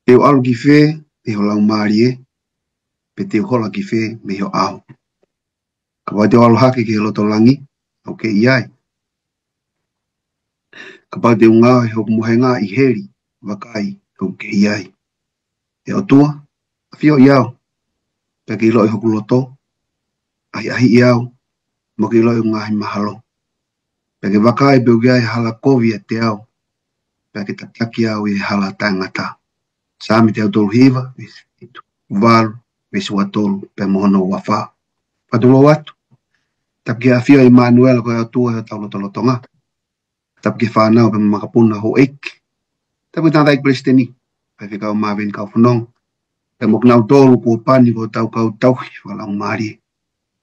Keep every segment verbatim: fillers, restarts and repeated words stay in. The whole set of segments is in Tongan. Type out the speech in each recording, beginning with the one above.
Te u ʻalu ki fē mei ho laumālie, pe te u hola ki fē mei ho ʻao? Kapau te u ʻalu hake ki he loto langi, ʻoku ke ʻi ai. Kapau te u ngaohi hoku mohenga ʻi heli, vakai, ʻoku ke ʻi ai. ʻE ʻOtua, ʻafioʻi au, pea ke ʻiloʻi hoku loto, ʻahiʻahiʻi au, mo ke ʻiloʻi hoku ngaahi mahalo. Pea ke vakai pe ʻoku ʻi ai ha hala kovi ʻiate au, pea ke tataki au ʻi he hala taʻengata. Saame teau tolu hiva, veesi fitu, valu, veesi ua tolu, pea mo hono ua fā. Fakatulou atu, tapu ki he ʻafio ʻa ʻImanuela ko e ʻOtua ʻi hotau lotolotonga. Tapu ki he fānau pea mo e makapuna houʻeiki. Tapu ki he tangataʻeiki palesiteni, faifekau Maveni Kaufononga. Pea mo kinautolu kuo pani ko hotau kau tauhi fakalaumālie.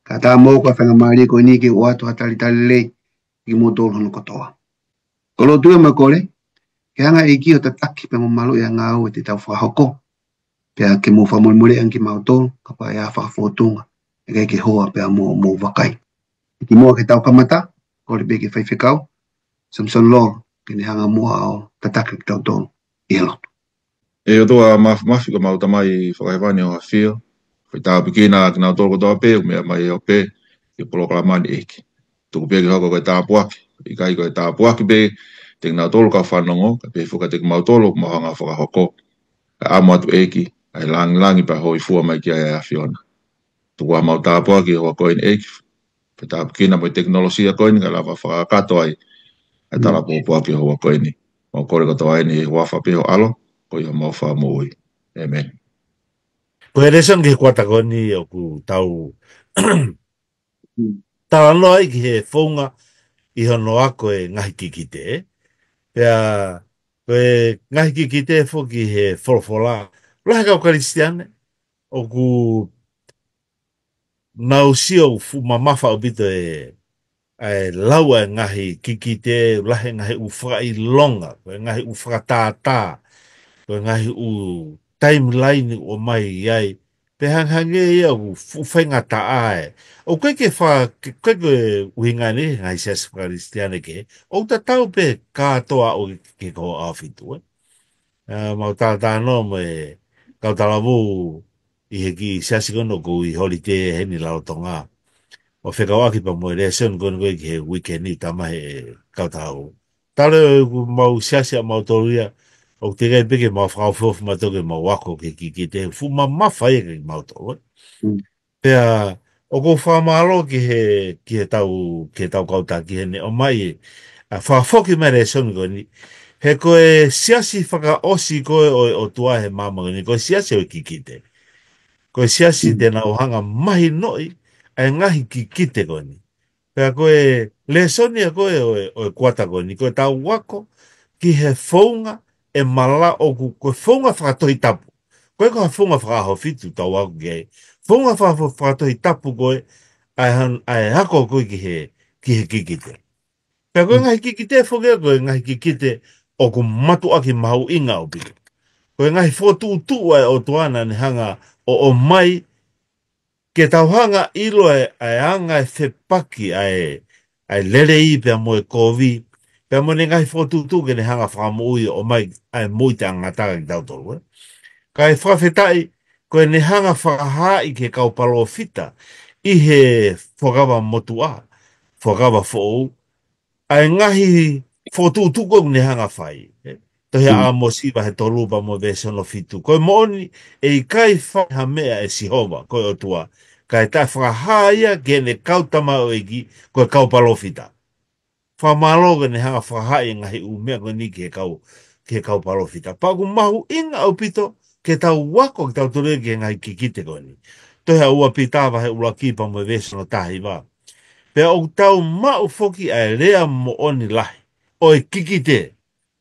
Kae ʻatā mo e faingamālie ko eni ke u ʻoatu ha talitali lelei kimoutolu hono kotoa. Ko e lotu ia mo e kole, ke hanga ʻe he ʻEiki ʻo tataki pea mo maluʻi ʻa e ngāue te tau fakahoko. Pea ke mou fakamolemoleʻi ange kimautolu, kapau ʻe ʻi ai ha fakafōtunga ʻe ʻikai ke hoa pea mo hoʻomou vakai. Kimuʻa ke tau kamata, kole pē ki he faifekau Samisoni Lolo, ke ne hanga muʻa ʻo tataki kitautolu ʻi he lotu. ʻE ʻOtua Māfimafi, ko homau Tamai Fakahēvani ʻoku ke ʻafio, fai tāpuekina kinautolu kotoa pē ʻoku meʻa mai ʻo pē ki he polokalama ni, ʻEiki. Tuku pē ke hoko ko e tāpuaki, ʻikai ko e tāpuaki pē kiate kinautolu kau fanongo, kae pehē foki kiate kimautolu ʻoku mau hanga ʻo fakahoko. Kae ʻamu atu, ʻEiki, ʻa e langilangi pea hōifua mai ki ai ʻa e ʻAfiona. Tuku ā homau tāpuaki he houa ko eni, ʻEiki, fai tāpuekina mo e tekinolosia ko eni kae lava fakakakato ai ʻa e tala pōpoaki he houa ko eni. Mau kole kotoa eni ʻi he huafa pē ho ʻAlo, ko ia homau Fakamoʻui. ʻĒmeni. Ko e lēsoni ki he kuata ko eni ʻoku tau talanoa ai ki he founga ʻi hono ako e ngaahi kikite. Pea ko e ngaahi kikite foki he folofola, lahi e kau Kalisitiane ʻoku nau sio ʻoku fuʻu mamafa ʻaupito e, ʻa e lau ʻa e ngaahi kikite, lahi e ngaahi ʻū fakaʻilonga, ko e ngaahi ʻū fakatātā, ko e ngaahi ʻū timeline ʻoku ʻomai ai, pea hangehangē ia ʻoku fuʻu faingataʻa ē. ʻOku ʻikai ke fa-, ke, ke, ko e ʻuhinga eni he ngaahi siasi faka-Kalisitiane kehe, ʻoku tatau pē kātoa ʻo ke, ke ko ʻAhofitu, ē. ʻA, mau talatalanoa mo e kau talavou ʻi he kiʻi siasi ko eni ʻoku ʻi holitē heni Rarotonga, ʻo fekauʻaki pea mo e lēsoni ko eni ko ē ki he uike ni, tama he kau talavou. Talu ʻeku mau siasi ʻamautolu ia, ʻoku teʻeki ai pē ke mau fakaofiofi mautolu ke mau ako ki he kikite, fuʻu mamafa ia kiate kimautolu, ē. Mm. Pea ʻoku ou fakamālō ki he, ki he tau, ki he tau kau taki he ne ʻomai, ʻa, fakafoki mai e lēsoni ko eni. He ko e siasi fakaʻosi ko ē ʻo e ʻOtua he māmani ko eni, ko e siasi ʻo e kikite. Ko e siasi Mm. te nau hanga mahinoʻi ʻa e ngaahi kikite ko eni. Pea ko e lēsoni ia ko ē ʻo e, ʻo e kuata ko eni, ko e tau ako ki he founga ʻe malava ʻoku, ko e founga fakatohitapu. ʻIkai ko ha founga faka-ʻAhofitu tau ako ki ai. Founga faka-, fakatohitapu ko ē, ʻa e han-, ʻa e ako ko ē ki he, ki he kikite. Pea ko e Mm. ngaahi kikite foki ia, ko e ngaahi kikite ʻoku mātuʻaki mahuʻinga ʻaupito. Ko e ngaahi fokotuʻutuʻu ʻa e ʻOtua naʻa ne hanga ʻo ʻomai ke tau hanga ʻilo e, ʻa e anga e fepaki ʻa e, ʻa e lelei pea mo e kovi, pea mo ʻene ngaahi fokotuʻutuʻu ke ne hanga fakamoʻui ʻo ʻomai ʻa e moʻui taʻengata kiate kitautolu, ē. Kae fakafetaʻi, ko ʻene hanga fakahaaʻi ki he kau palōfita ʻi he Fuakava Motuʻa, Fuakava Foʻou, ʻa e ngaahi fokotuʻutuʻu ʻoku ne hanga fai, ē. Tohi ʻa Mm. ʻAmosi vahe tolu pea mo e veesi hono fitu. Ko e moʻoni ʻe ʻikai fai ha meʻa ʻe Sihova, ko e ʻOtua, kae taʻefakahā ia ki heʻene kau tamaioʻeiki, ko e kau palōfita. Fakamālō ko ʻene hanga fakahaaʻi e ngaahi ʻū meʻa ko eni ki he kau, ki he kau palōfita. Pea ʻoku mahuʻinga ʻaupito ke tau ako kitautolu ki he ngaahi kikite ko eni. Tohi ʻa ua Pita vahe ʻuluaki pea mo e veesi hono taha hiva. Pea ʻoku tau maʻu foki ʻa e lea moʻoni lahi ʻo e kikite,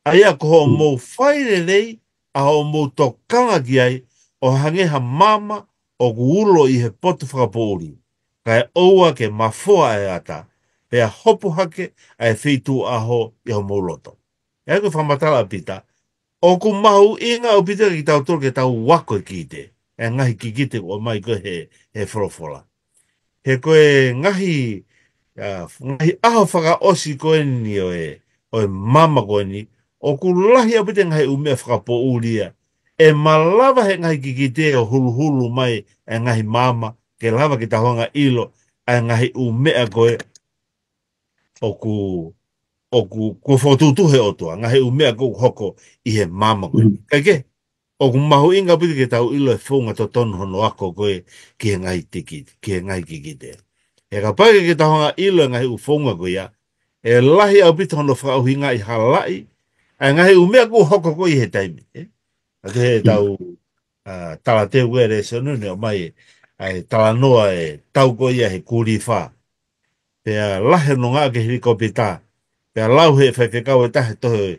ʻa ia ko hoʻomou fai lelei ʻa hoʻomou tokanga ki ai, ʻo hangē ha maama ʻoku ulo ʻi he potu fakapoʻuli, kae ʻoua ke mafoa ʻa e ata, pea hopo hake ʻa e feituʻuʻaho ʻi homou loto. ʻA ia ko e fakamatala ʻa Pita, ʻoku mahuʻinga ʻaupito kiate kitautolu ke tau ako e kikite, e ngaahi kikite ʻoku ʻomai ko ē he, he folofola. He ko e ngaahi, ʻa, ngaahi ʻaho fakaʻosi ko eni ʻo e, ʻo e maama ko eni, ʻoku lahi ʻaupito e ngaahi ʻū meʻa fakapoʻuli ia, ʻe malava he ngaahi kikite ʻo huluhulu mai ʻa e ngaahi maama, ke lava ke tau hanga ʻo ʻilo ʻa e ngaahi ʻū meʻa ko ē ʻoku, ʻoku, kuo fokotuʻutuʻu he ʻOtua, ngaahi ʻū meʻa ʻoku hoko ʻi he maama ko ē. Mm. Kae kehe, ʻoku mahuʻinga ʻaupito ke tau ʻilo e founga totonu hono ako ko ē ki he ngaahi tiki, ki he ngaahi kikite. He kapau ʻe ʻikai ke tau hanga ʻo ʻilo e ngaahi ʻū founga ko ia, ʻe lahi ʻaupito hono fakaʻuhingaʻi halaʻi ʻa e ngaahi ʻū meʻa ʻoku hoko ko ē ʻi he taimi, ē? ʻA ia he Mm. tau, ʻa, talateu ko ē lēsoni ni ʻomai ʻa e talanoa e tau ko ia he kulifā. Pea lahi hono ngāueʻaki e helikopita. Pea lau he faifekau ʻe taha he tohi,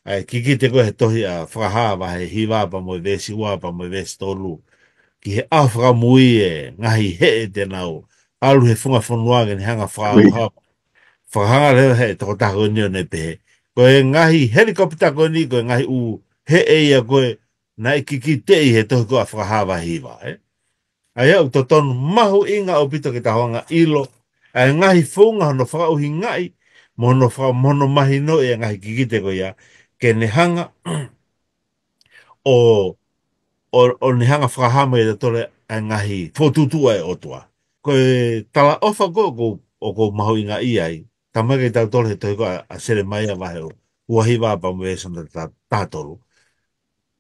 ʻa e kikite ko ē he tohi ʻa Fakahā vahe hiva pea mo e veesi ua pea mo e veesi tolu. Ki he ʻaho fakamui e ngaahi heʻe te nau ʻalu he funga fonua ke ne hanga ʻo fakaʻauha. Fakahā leva he tokotaha ko eni ʻo ne pehē, ko e ngaahi helikopita ko eni, ko e ngaahi ʻū heʻe ia ko ē naʻe kikiteʻi he tohi ko ē ʻa Fakahā vahe hiva, ē? ʻA ia ʻoku totonu mahuʻinga ʻaupito ke tau hanga ʻo ʻilo ʻa e ngaahi founga hono fakaʻuhingaʻi, mo hono faka-, mo hono mahinoʻi e ngaahi kikite ko ia, ke ne hanga ʻo, ʻo, ʻo ne hanga ʻo fakahā mai kiate kitautolu ʻa e ngaahi fokotuʻutuʻu ʻa e ʻOtua. Ko e talaʻofa ko ē ʻoku, ʻoku mahuʻingaʻia ai, talamai kiate kitautolu he tohi ko ē ʻa, ʻa Selemaia vahe ua hiva pea mo e veesi hono ta-, taha tolu.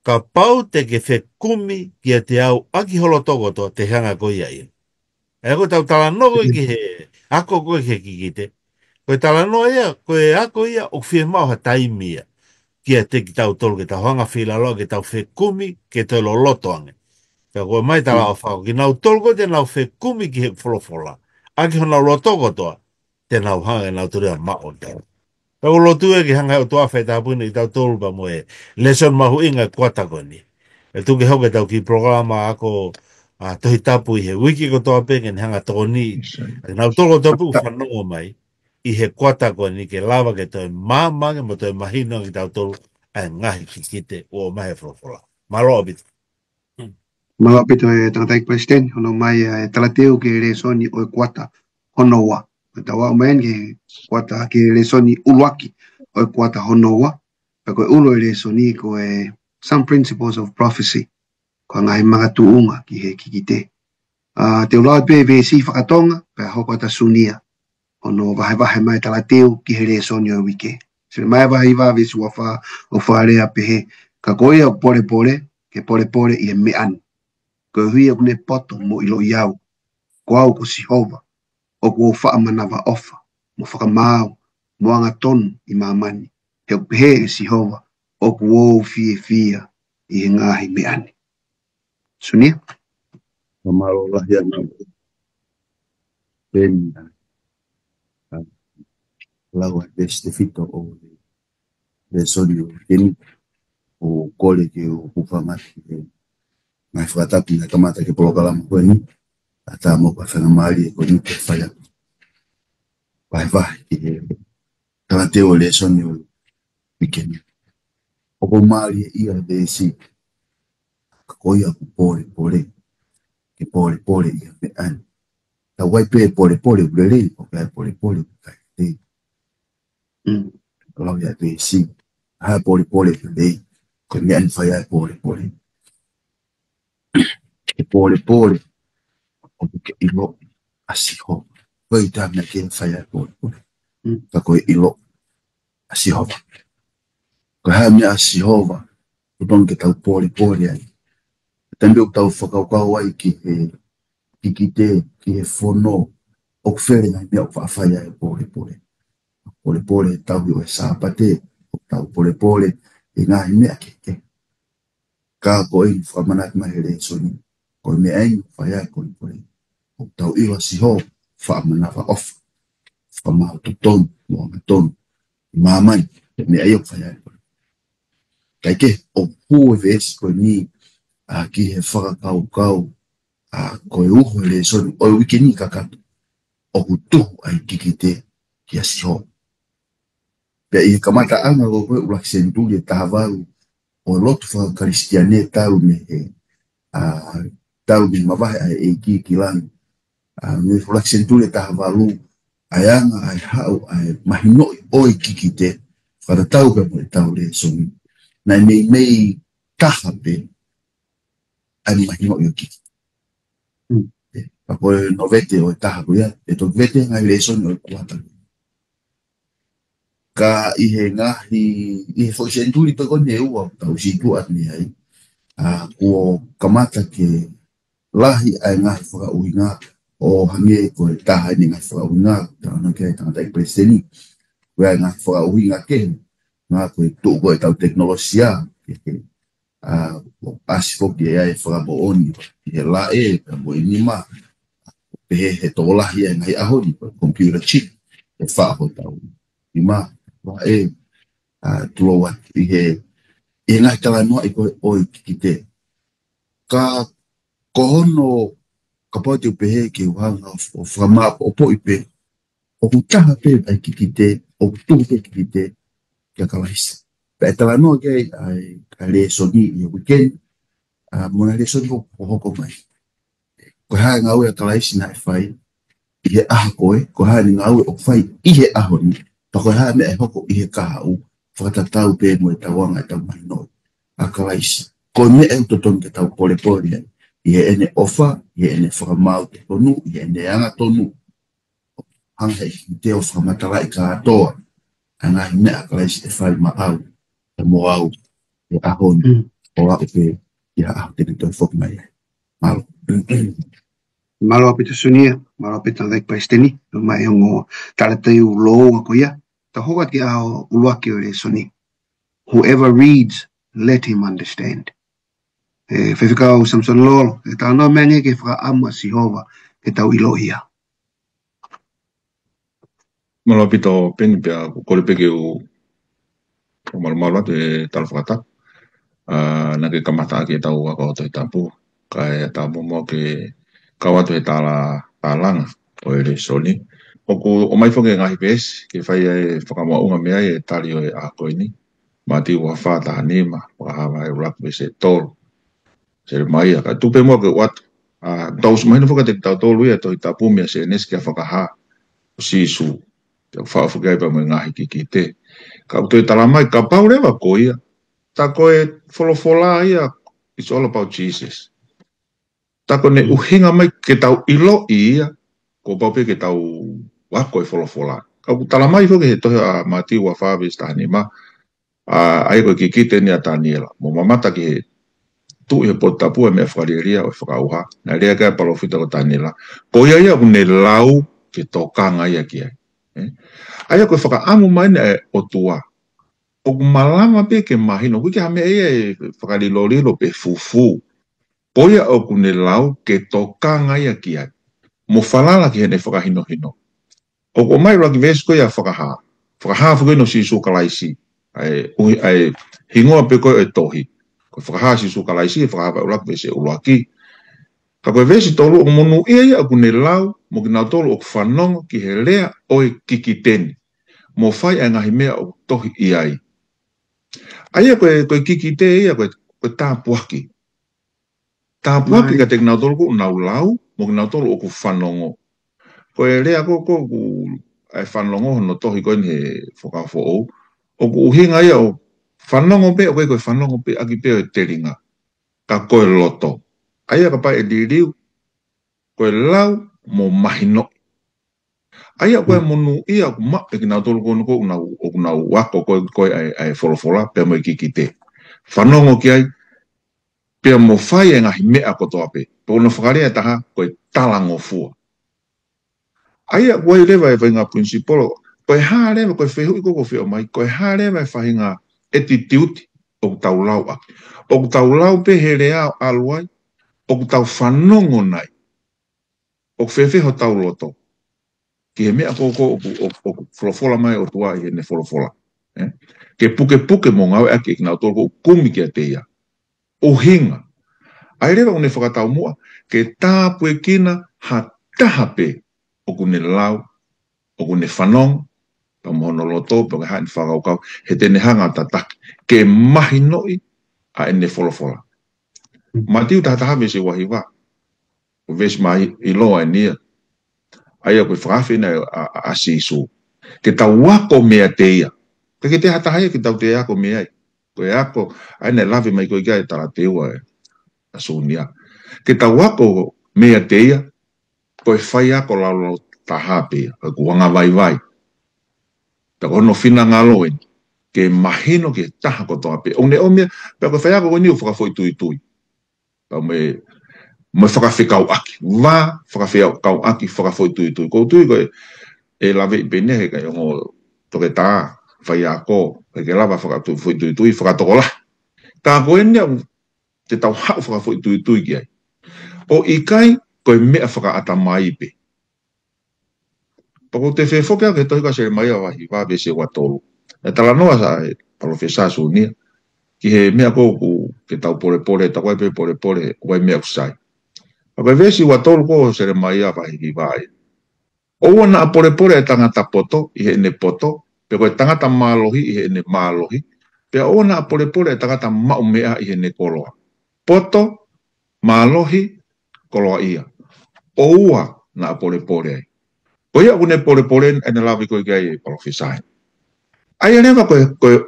Kapau te ke fekumi kiate au ʻaki ho loto kotoa, te ke hanga koe ʻo ʻilo. ʻA ia ko ʻetau talanoa ko ē ki he ako ko ē ki he kikite. Ko e talanoa ia, ko e ako ia ʻoku fiemaʻu ha taimi ia kiate kitautolu ke tau hanga ʻo feilaulau ke tau fekumi ke toe loloto ange. Ka ko e ʻomai talaʻofa ko kinautolu ko ē te nau fekumi ki he folofola ʻaki honau loto kotoa, te nau hanga ʻe nautolu ia ʻo maʻu ʻa e tau. Tau lotu ē ke hanga ʻe he ʻOtua ʻo fai tāpuekina kitautolu pea mo e lēsoni mahuʻinga e kuata ko eni. ʻE tuku ke hoko ʻetau kiʻi polokalama ako, ʻa, Tohi Tapu ʻi he uike kotoa pē ke ne hanga ʻo tokoni ʻa kinautolu kotoa pē ʻoku fanongo mai ʻi he kuata ko eni ke lava ke toe maama ange mo toe mahino ange kiate kitautolu ʻa e ngaahi kikite ʻoku ʻomai he folofola. Mālō ʻaupito. Mālō ʻaupito e tangataʻeiki palesiteni, hono ʻomai ʻa e talateu ki he lēsoni ʻo e kuata hono ua. Ko ʻetau aʻu mai eni ki he kuata, ki he lēsoni ʻuluaki ʻo e kuata hono ua. Pea ko e ʻulu e lēsoni ko e Some Principles of Prophecy. Ko e ngaahi makatuʻunga ki he kikite. ʻA, te u lau pē veesi fakatonga, pea hoko atu ʻa Sunia hono vahevahe mai talateu ki he lēsoni ʻo e uike. Selemaia vahe hiva veesi ua fā, ʻoku fakalea pehē, ka ko ia ʻoku polepole, ke polepole ʻi he meʻa ni. Koeʻuhi ʻoku ne poto mo ʻiloʻi au, ko au ko Sihova, ʻoku ou faʻa manavaʻofa, mo fakamaau, mo angatonu ʻi māmani. He ʻoku pehē ʻe Sihova, ʻoku ou fiefia ʻi he ngaahi meʻa ni. Sunia? Mālō lahi ʻaupito. Pea, ʻa, lau ʻa e veesi tefito ʻo e lēsoni ʻo e uike ni, ʻoku ou kole ke u hūfanga atu he ngaahi fakatapu naʻe kamata ki he polokalama ko eni, ʻa e tama ʻoku faingamālie ko eni ke fai ʻa e vahevahe ki he talateu ʻo e lēsoni ʻo e uike ni. ʻOku mālie ia e veesi, ka ko ia ʻoku polepole, ke polepole ʻi he meʻa ni. Tau ʻai pē polepole ʻoku lelei, ʻoku ʻikai polepole ʻoku ʻikai lelei. Mm. Lau ia e veesi, ha polepole ʻoku lelei, ko e meʻa ni fai ai polepole. Ke polepole, ʻoku ke ʻiloʻi ʻa Sihova. Ko e ʻuhinga ia ke fai ai polepole. Mm. Ka ko e ʻilo ʻa Sihova. Ko e hā e meʻa ʻa Sihova ʻoku totonu ke tau polepole ai? Taimi ʻoku tau fakakaukau ai ki he kikite, ki he fono, ʻoku fele ngaahi meʻa ʻoku faʻa fai ai e polepole. Polepole he tauhi ʻo e Sāpate, ʻoku tau polepole he ngaahi meʻa kehekehe. Ka ko e fakamanatu mai he lēsoni, ko e meʻa ia ʻoku fai ai e polepole, ʻoku tau ʻilo ʻa Sihova, faʻa manavaʻofa, fakamaau totonu, mo angatonu ʻi māmani, he meʻa ia ʻoku fai ai e polepole. Kae kehe, ʻoku hū e veesi ko eni, ʻa, ki he fakakaukau, ʻa, ko e uho e lēsoni ʻo e uike ni kakato, ʻoku tuhu ʻa e kikite kia Sihova. Pea ʻi he kamataʻanga ko ē ʻuluaki senituli ʻe taha valu ʻo e lotu faka-Kalisitiane talu mei he, ʻa, talu mei he mavahe ʻa e ʻEiki ki langi. ʻA, mei he ʻuluaki senituli ʻe taha valu, ʻa e anga ʻa e haʻu ʻa e mahinoʻi ʻo e kikite, fakatatau pē mo ʻetau lēsoni, naʻe meimei taha pē ʻa e mahinoʻi ʻo e kikite. Mm. Ē, pea ko e no vete ʻo e taha ko ia, ʻe toki vete ngaahi lēsoni ʻo e kuata. Ka ʻi he ngaahi, ʻi he foʻi senituli pē ko eni ʻe ua ʻoku tau situʻa atu ni ai, ʻa, kuo kamata ke lahi ʻa e ngaahi fakaʻuhinga ʻo hangē ko e taha eni ngaahi fakaʻuhinga, tau na ke tangata i palesiteni, ko e ngaahi fakaʻuhinga kehe, ngaahi ko e tuʻu ko e tau tekinolosia, ke, ke, ʻa, ʻo ʻasi foki ʻa e fakamoʻoni, ʻi he laʻe, pea mo e nima, pehē he tokolahi ʻa e ngaahi ʻaho ni, ko e computer chip, ʻe faʻo hotau nima, laʻe, ʻa, tulo atu, ʻi he, ʻi he ngaahi talanoaʻi ko ē ʻo e kikite. Ka ko hono, kapau te u pehē ke u hanga ʻo, ʻo fakamāʻopoʻopo pē, ʻoku taha pē ʻa e kikite, ʻoku tuku pē kikite kia Kalaisi. Pea ʻe talanoa ki ai ʻa e, ʻa e lēsoni ʻi he weekend, ʻa, mo e ngaahi lēsoni ʻoku hoko mai. Ko e hā e ngāue ʻa Kalaisi naʻe fai ʻi he ʻaho ko ē, ko e hā e ngāue ʻoku fai ʻi he ʻaho ni, pea ko e hā e meʻa ʻe hoko ʻi he kahaʻu, fakatatau pē mo e tauanga ʻetau mahinoʻi ʻa Kalaisi. Ko e meʻa ʻoku totonu ke tau polepole ai, ʻi heʻene ʻofa, ʻi heʻene fakamaau totonu, ʻi heʻene angatonu, hanga he kikite ʻo fakamatalaʻi kātoa ʻa e ngaahi meʻa ʻa Kalaisi ʻe fai maʻau, ʻe mo au, ʻi he ʻaho ni, Mm. ʻo aʻu pē ʻi ha ʻaho te ne toe foki mai ai. Mālō. Mālō ʻaupito Sunia, mālō ʻaupito Tangataʻeiki Palesiteni, ʻomai e ongo talateu lōua ko ia, tau hoko atu ki he ʻuluaki ʻo e lēsoni. Whoever reads, let him understand. ʻE, Faifekau Samson Lolo, ʻe talanoa mai angē ki he fakaʻamu ʻa Sihova ke tau ʻiloʻi ia. Mālō ʻaupito Peni, pea ʻoku ou kole pē ke u, ʻo malumalu atu e tala fakatapu. ʻA, naʻa ke kamata ʻaki ʻetau ako Tohi Tapu, kae ʻatā muʻa ke kau atu he tala, tālanga ʻo e lēsoni. ʻOku ʻomai foki e ngaahi veesi ke fai ai e fakamoʻunga mei ai e tali ʻo e ako ni. Mātiu ua fā taha nima, Fakahā vahe ʻuluaki veesi tolu. Selemaia, ka tuku pē muʻa ke u ʻoatu. ʻA, tau ʻosi mahino foki kiate kitautolu ia Tohi Tapu mei Sēnesi kia Fakahā, ʻo Sīsū. Pea faʻo foki ai pea mo e ngaahi kikite. Ka ʻoku toe tala mai, kapau leva ko ia, tā ko e folofola ia, it's all about Jesus. Tā ko ʻene ʻuhinga mai ke tau ʻiloʻi ia, kuo pau pē ke tau ako e folofola. Ka ʻoku tala mai foki he tohi ʻa Mātiu ua fā veesi taha nima, ʻa, ʻa ia ko e kikite eni ʻa Taniela. Mou mamata ki he tuʻu ʻi he potu tapu e meʻa fakalielia ʻo e fakaʻauha. Naʻe lea ki ai e palōfita ko Taniela. Ko ia ia ʻoku ne lau ke tokanga ia ki ai. Ē? ʻA ia ko e fakaʻamu mai eni ʻa e ʻOtua. ʻOku malava pē ke mahino, ʻoku ʻikai ha meʻa ia ʻe fakalilolilo pe fufū. Ko ia ʻoku ne lau ke tokanga ia ki ai. Mo falala ki heʻene fakahinohino. ʻOku ʻomai ʻuluaki veesi ko ia Fakahā. Fakahā foki eni ʻo Sīsū Kalaisi. ʻA e, ʻuhi, ʻa e hingoa pē ko ē ʻo e tohi. Ko e Fakahā Sīsū Kalaisi, Fakahā vahe ʻuluaki veesi ʻuluaki. Ka ko e veesi tolu ʻoku monūʻia ia ʻoku ne lau, mo kinautolu ʻoku fanongo ki he lea ʻo e kikite ni. Mo fai ʻa e ngaahi meʻa ʻoku tohi ʻi ai. ʻA ia ko e, ko e kikite ia, ko e, ko e tāpuaki. Tāpuaki Mai. Kiate kinautolu ʻoku nau lau, mo kinautolu ʻoku fanongo. Ko e lea ko, ko, ʻoku ʻa e fanongo hono tohi ko eni he Fuakava Foʻou. ʻOku ʻuhinga ia ʻo fanongo pē, ʻoku ʻikai ko e fanongo pē ʻaki pē ʻo e telinga. Ka ko e loto. ʻA ia kapau ʻe liliu, ko e lau mo mahinoʻi. ʻA ia ko e monūʻia ʻoku maʻu ʻe kinautolu ko eni ʻoku nau, ʻoku nau ako ko e, ko e ʻa e, ʻa e folofola, pea mo e kikite. Fanongo ki ai, pea mo fai e ngaahi meʻa kotoa pē. Pea ko hono fakalea ʻe taha, ko e talangofua. ʻA ia ko e leva e faʻahinga principle, ko e hā leva, ko e fehuʻi ko ē ʻoku fiemaʻu mai, ko e hā leva e faʻahinga attitude ʻoku tau lau ʻaki. ʻOku tau lau pē he lea ʻo ʻalu ai, ʻoku tau fanongo nai. ʻOku fēfē hotau loto ki he meʻa ko ē ʻoku, ʻoku, ʻoku folofola mai ʻOtua ʻi heʻene folofola. Ē? Ke pukepuke mo ngāueʻaki ʻe kinautolu ʻoku kumi kiate ia. ʻUhinga. ʻA ia leva ʻoku ne fakataumuʻa, ke tāpuekina ha taha pē ʻoku ne lau, ʻoku ne fanongo, pea mo hono loto, pea ko e hā ʻene fakakaukau, he te ne hanga ʻo tataki, ke mahinoʻi ʻa ʻene folofola. Mm. Mātiu taha taha veesi ua hiva. Ko e veesi mai ʻiloa eni ia. ʻA ia ko e fakaafe ena ʻa, ʻa, ʻa Sīsū. Ke tau ako meiate ia. Ka ke te ha taha ia ke tau te ako mei ai. Ko e ako, ʻa ia naʻe lave mai ko ē ki ai e talateu ʻa e, ʻa Sunia. Ke tau ako meiate ia, ko e faiako laulauloto taha pē ia, ko e anga vaivai. Pea ko hono finangalo eni, ke mahino ki he taha kotoa pē. ʻOku ne ʻomai, pea ko e faiako ko eni ʻoku fakafoʻituitui. Pea mo e, mo e fakafekauʻaki. Vā, fakafekauʻaki, fakafoʻituitui. ʻOku ou tui ko e, ʻe laveʻi pē eni he kai ongo toketā, faiako, ke ke lava fakafoʻituitui, fakatokolahi. Ka ko eni ʻoku te tau haʻu fakafoʻituitui ki ai. ʻOku ʻikai ko e meʻa fakaʻatamai pē. Pea ʻoku ou fie foki au ki he tohi ko Selemaia vahe hiva veesi ua tolu. ʻE talanoa ʻa e palōfesa Sunia ki he meʻa ko ē ʻoku ke tau polepole, tau ai pē polepole, ʻoku ʻi ai meʻa ʻoku sai. Pea ko e veesi ua tolu ko Selemaia vahe hiva ē. ʻOua naʻa polepole ʻa e tangata poto ʻi heʻene poto, pe ko e tangata mālohi ʻi heʻene mālohi, pea ʻoua naʻa polepole ʻa e tangata maʻu meʻa ʻi heʻene koloa. Poto, mālohi, koloaʻia. ʻOua naʻa polepole ai. Ko ia ʻoku ne polepole ʻene lave ko ē ki ai e palōfesa ē. ʻA ia leva ko e, ko e,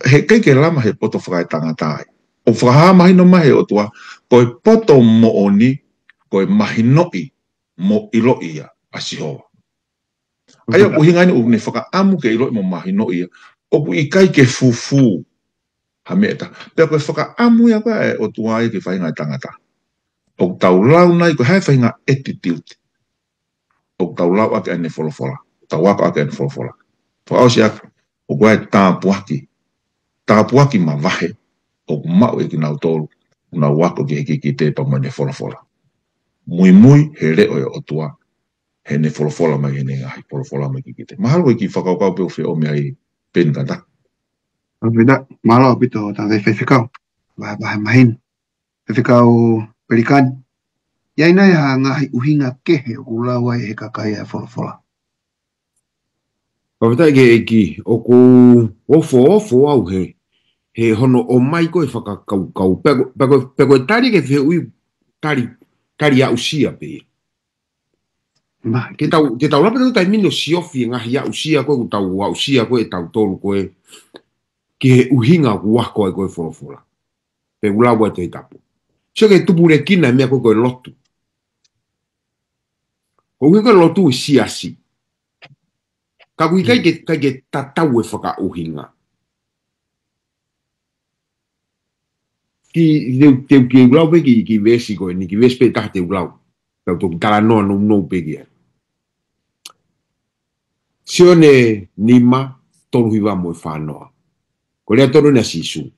heʻikai ke lava he poto fakaetangata ai. ʻOku fakahā mahino mai he ʻOtua, ko e poto moʻoni, ko e mahinoʻi mo ʻiloʻi ia ʻa Sihova. ʻA ia ʻoku ʻuhinga eni ʻoku ne fakaʻamu ke ʻiloʻi mo mahinoʻi ia. ʻOku ʻikai ke fufū ha meʻa ʻe taha. Pea ko e fakaʻamu ia ko ē ʻa e ʻOtua ia ki he faʻahinga ʻo e tangata. ʻOku tau lau nai ko e hā e faʻahinga attitude ʻoku tau lau ʻaki ʻene folofola. Tau ako ʻaki ʻene folofola. Fakaʻosi ʻaki, ʻoku ʻi ai e tāpuaki. Tāpuaki mavahe ʻoku maʻu ʻe kinautolu ʻoku nau ako ki he kikite pea mo ʻene folofola. Muimui he leʻo ʻo e ʻOtua, heʻene folofola mai, heʻene ngaahi folofola mai ki he kikite. Mahalo ko e kiʻi fakakaukau pē ʻoku fie ʻomai ai Peni Kata. Pita, mālō ʻaupito ʻetau faifekau. Vahevahe mahino. Faifekau Pelikani. ʻI ai nai ha ngaahi ʻuhinga kehe ʻoku lau ai he kakai ʻa e folofola? Fakafetaʻi ki he ʻEiki, ʻoku ou ofoofo au he, he hono ʻomai ko ē fakakaukau. Pea ko, pea ko, pea ko e tali ki he fehuʻi tali, tali aʻusia pē ia. Ke tau, ke tau lava pē ʻetau taimi ni ʻo siofi e ngaahi aʻusia ko ē, ʻoku tau aʻusia ko ē ʻe tautolu ko ē, ki he ʻuhinga ʻoku ako ai ko ē folofola. Pe ʻoku lau ai Tohi Tapu. Sio ki he tupulekina e meʻa ko ē ko e lotu. Ko e ʻuhinga ko e lotu ʻi he siasi. Ka ʻoku ʻikai ke, ʻikai ke tatau e fakaʻuhinga. Ki, te u, te u, ke u lau pē ki, ki veesi ko eni, ki veesi pē taha te u lau. Tau toki talanoa nounou pē ki ai. Sione nima, tolu hiva mo e fā noa. Ko e lea tonu ʻa Sīsū.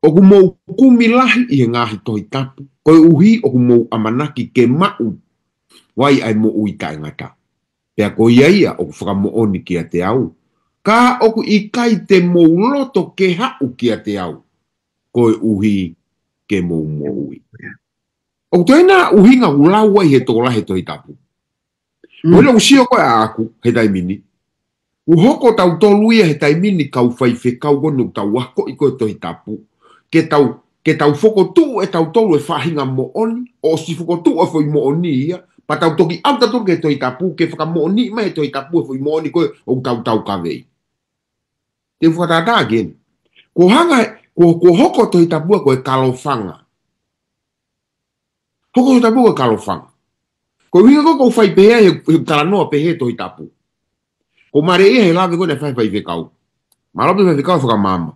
ʻOku mou kumi lahi ʻi he ngaahi Tohi Tapu, koeʻuhi ʻoku mou ʻamanaki ke maʻu ai ʻa e moʻui taʻengata. Pea ko ia ia ʻoku fakamoʻoni kiate au. Ka ʻoku ʻikai te mou loto ke haʻu kiate au, koeʻuhi ke mou moʻui. ʻOku toe ʻi ai e ʻuhinga ʻoku lau ai he tokolahi e Tohi Tapu. Ko e ʻuhinga ʻoku sio ko ē ʻaʻaku he taimi ni. ʻOku hoko tautolu ia he taimi ni kau faifekau ko eni ʻoku tau akoʻi ko ē Tohi Tapu. Ke tau, ke tau fokotuʻu ʻe tautolu e faʻahinga moʻoni, ʻosi fokotuʻu e foʻi moʻoni ia, pea tau toki ʻalu tautolu ki he Tohi Tapu, ke fakamoʻoniʻi mai he Tohi Tapu e foʻi moʻoni ko ē ʻoku tau taukaveʻi. Te u fakatātā ki heni. Ko e hanga, ko, ko e hoko Tohi Tapu ko e kalofanga. Hoko Tohi Tapu ko e kalofanga. Ko e ʻuhinga ko ē ʻoku ou fai pehē ai he, he talanoa pehē Tohi Tapu. Ko e mālie ia he lave ko ē naʻe fai he faifekau. Mālō pē faifekau fakamaama.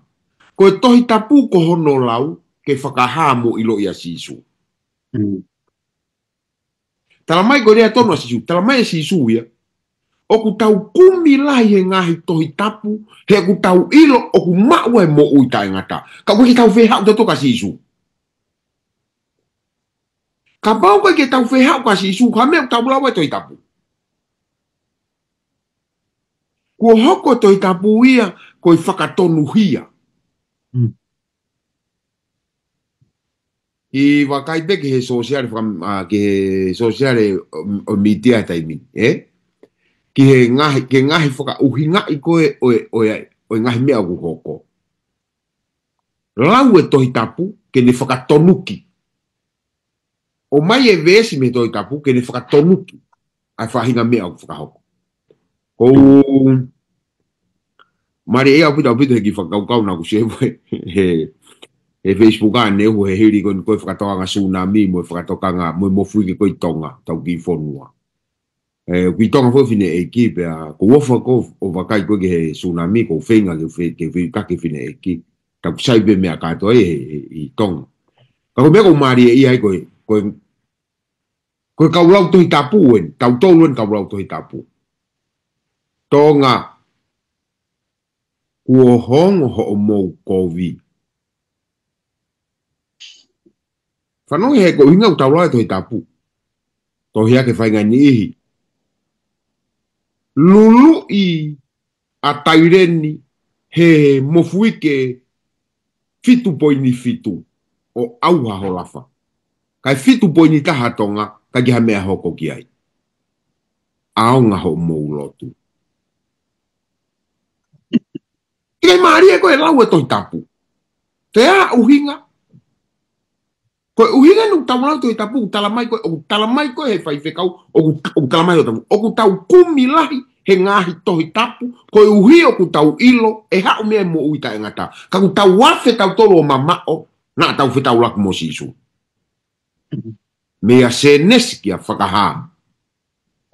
Ko e Tohi Tapu ko hono lau ke fakahā mo ʻiloʻi ʻa Sīsū. Talamai ko e lea tonu ʻa Sīsū. Talamai ʻe Sīsū ia. ʻOku tau kumi lahi he ngaahi Tohi Tapu, he ʻoku tau ʻilo ʻoku maʻu ai e moʻui taʻengata. Ka ʻoku ʻikai ke tau fie haʻu tautolu kia Sīsū. Kapau ʻoku ʻikai ke tau fie haʻu kia Sīsū, ko e hā e meʻa ʻoku tau lau ai e Tohi Tapu? Kuo hoko e Tohi Tapu ia ko e fakatonuhia. ʻI he vakai pē ki he sōsiale faka-, ʻa, ki he sōsiale ʻo, ʻo mītia he taimi ni, ē? Ki he ngaahi, ki he ngaahi fakaʻuhingaʻi ko ē ʻo e, ʻo e, ʻo e ngaahi meʻa ʻoku hoko. Lau e Tohi Tapu ke ne fakatonuki. ʻOmai e veesi mei he Tohi Tapu ke ne fakatonuki ʻa e faʻahinga meʻa ʻoku fakahoko. Ko u mālie ʻaupito ʻaupito he kiʻi fakakaukau naʻa ku sio he, he, he Facebook ʻanai ʻoku hili ko eni ko e fakatokanga sunami mo e fakatokanga mo e mofuike ko ē ʻi Tonga, tau ki fonua. ʻE, ʻoku ʻi Tonga foki fineʻeiki pea, ʻoku ou ʻofa ko ē ʻo vakai ko ē ki he sunami, ʻoku ou feinga ke fe-, ke feʻiloaki fineʻeiki. Tau sai pē meʻa kātoa ʻi, ʻi, ʻi Tonga. Ka ko e meʻa ʻoku mālie ia ai ko e, ko e, ko e kau lau Tohi Tapu eni, tautolu eni kau lau Tohi Tapu. Tonga, kuo hoko hoʻomou kovi. Fanongo he ko e ʻuhinga ʻoku tau lau e Tohi Tapu. Tohi ʻa e faʻahinga niʻihi. Luluʻi ʻa Taileni he mofuike fitu poini fitu ʻo ʻauha ho lafa. Kae fitu poini taha Tonga, ʻikai ke ha meʻa hoko ki ai. ʻAonga hoʻomou lotu. ʻIkai mālie ko e lau e Tohi Tapu. Ko e ʻuhinga. Ko e ʻuhinga ʻoku tau lau Tohi Tapu, ʻoku tala mai ko ē, ʻoku tala mai ko ē he faifekau, ʻoku, ʻoku tala mai ʻo tau, ʻoku tau kumi lahi he ngaahi Tohi Tapu, koeʻuhi ʻoku tau ʻilo, ʻe haʻu mei ai e moʻui taʻengata. Ka ʻoku tau afe tautolu ʻo mamaʻo, naʻa tau fetaulaki mo Sīsū. Meia Sēnesi kia Fakahā.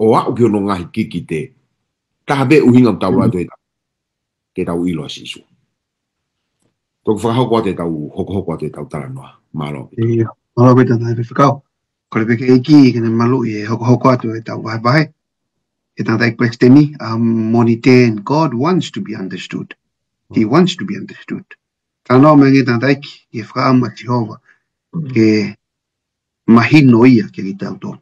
ʻO aʻu ki hono ngaahi kikite. Taha pē ʻuhinga ʻoku tau lau Tohi Tapu. Ke tau ʻilo ʻa Sīsū. Toki fakahoko atu ʻetau hokohoko atu ʻetau talanoa. Mālō. ʻIo, mālō ʻaupito tangataʻeiki faifekau. Kole pē ki he ʻEiki ke ne maluʻi e hokohoko atu ʻetau vahevahe. He tangataʻeiki palesiteni, um, Monite, and God wants to be understood. He wants to be understood. Talanoa mai ange tangataʻeiki, ke fakaʻamu ʻa Sihova, ke mahino ia kiate kitautolu.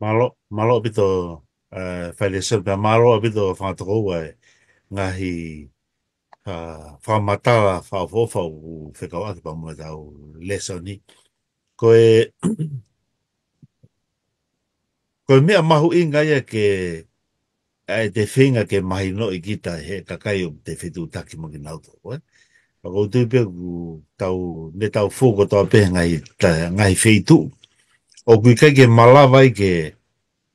Mālō, mālō ʻaupito, ē, Failēsoni, pea mālō ʻaupito fanga tokoua e ngaahi, ā, fakamatala fakaʻofoʻofa ʻoku fekauʻaki pea mo ʻetau lēsoni. Ko e, ko e meʻa mahuʻinga ia ke, ʻa e te feinga ke mahinoʻi kita he kakai ʻoku te fetuʻutaki mo kinautolu, ē? Ka ʻoku ou tui pē ʻoku tau, ne tau fou kotoa pē he ngaahi, ta-, ngaahi feituʻu. ʻOku ʻikai ke malava ai ke,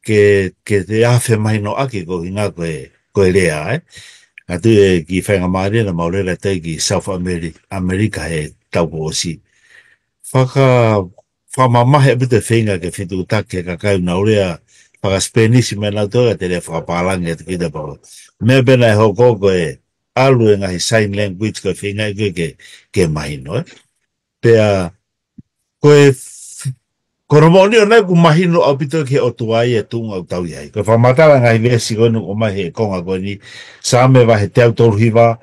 ke, ke te afe mahinoʻaki ko e ʻuhinga ko e, ko e lea, ē? Ka ʻoku ou tui ʻe kiʻi faingamālie naʻa mau lele atu ai ki South Ameri-, America he taʻu kuo ʻosi. Faka-, fakamamahi ʻaupito e feinga ke fetuʻutaki he kakai ʻoku nau lea faka-Spanish mo kinautolu ka te lea fakapālangi atu kita pau. Meʻa pē naʻe hoko ko e ʻalu e ngaahi sign language ko e feinga ko ē ke, ke mahino, ē. Pea, ko e f-, ko hono moʻoni ʻoku mahino ʻaupito ki he ʻOtua ia e tuʻunga ʻoku tau ʻi ai. Ko e fakamatala ngaahi veesi ko eni ʻoku ʻomai he konga ko eni, Saame vahe teau tolu hiva,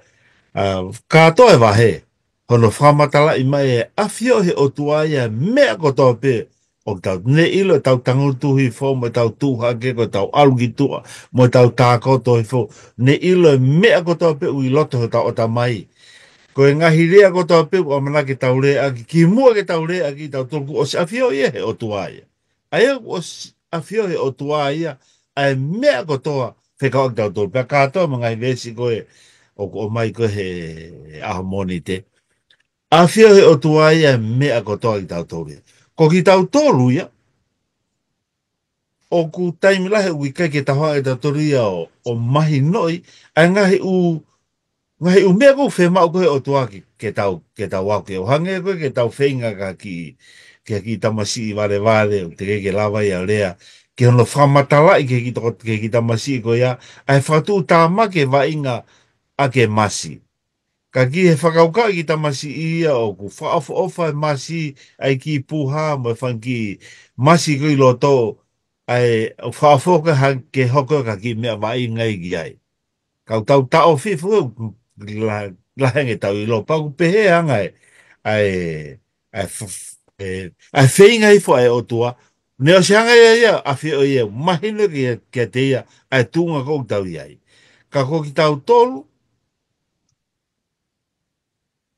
ā, kātoa e vahe, hono fakamatalaʻi mai e ʻafio he ʻOtua ia meʻa kotoa pē ʻoku tau, ne ʻilo ʻetau tangutu hifo mo ʻetau tuʻu hake ko ʻetau ʻalu ki tuʻa mo ʻetau tākoto hifo, ne ʻilo e meʻa kotoa pē ʻoku ʻi loto hotau ʻatamai. Ko e ngaahi lea kotoa pē ʻoku ʻamanaki ke tau leaʻaki, kimuʻa ke tau leaʻaki, tautolu kuo ʻosi ʻafio ia he ʻOtua ia. ʻA ia kuo ʻosi ʻafio he ʻOtua ia, ʻa e meʻa kotoa fekauʻaki tautolu. Pea kātoa mo e ngaahi veesi ko ē ʻoku ʻomai ko ē he ʻaho Mōnite. ʻAfio he ʻOtua ia e meʻa kotoa kitautolu ia. Ko kitautolu ia, ʻoku taimi lahi ʻoku ʻikai ke tau hanga ʻe tautolu ia ʻo, ʻo mahinoʻi, ʻa e ngaahi ʻū, ngaahi ʻū meʻa ʻoku fiemaʻu ko ē ʻe he ʻOtua ke, ke tau, ke tau ako ki ai. ʻO hangē ko ē ke tau feinga ki ha kiʻi, ki ha kiʻi tamasiʻi valevale, ʻoku teʻeki ke lava ia ʻo lea, ke hono fakamatalaʻi ki he kiʻi toko, ki he kiʻi tamasiʻi ko ia, ʻa e fakatuʻutāmaki e vaʻinga ʻaki e masi. Ka ki he fakakaukau e kiʻi tamasiʻi ia ʻoku fakaʻofoʻofa e masi, ʻa e kiʻi puha, mo e fanga kiʻi masi ko ē ʻi loto, ʻa e ʻoku fakaʻofoʻofa ke ha-, ke hoko ko ha kiʻi meʻa vaʻinga ia ki ai. Ka ʻoku tau taʻofi foki ʻoku la-, lahi ange ʻetau ʻilo, pea ʻoku pehē ange ʻa e, ʻa e, ʻa e f-, f-, ē, ʻa e feinga hifo ʻa e ʻOtua, ne ʻosi hanga ia ia, ʻafio ia, mahino ki, kiate ia, ʻa e tuʻunga ko ē ʻoku tau ʻi ai. Ka ko kitautolu,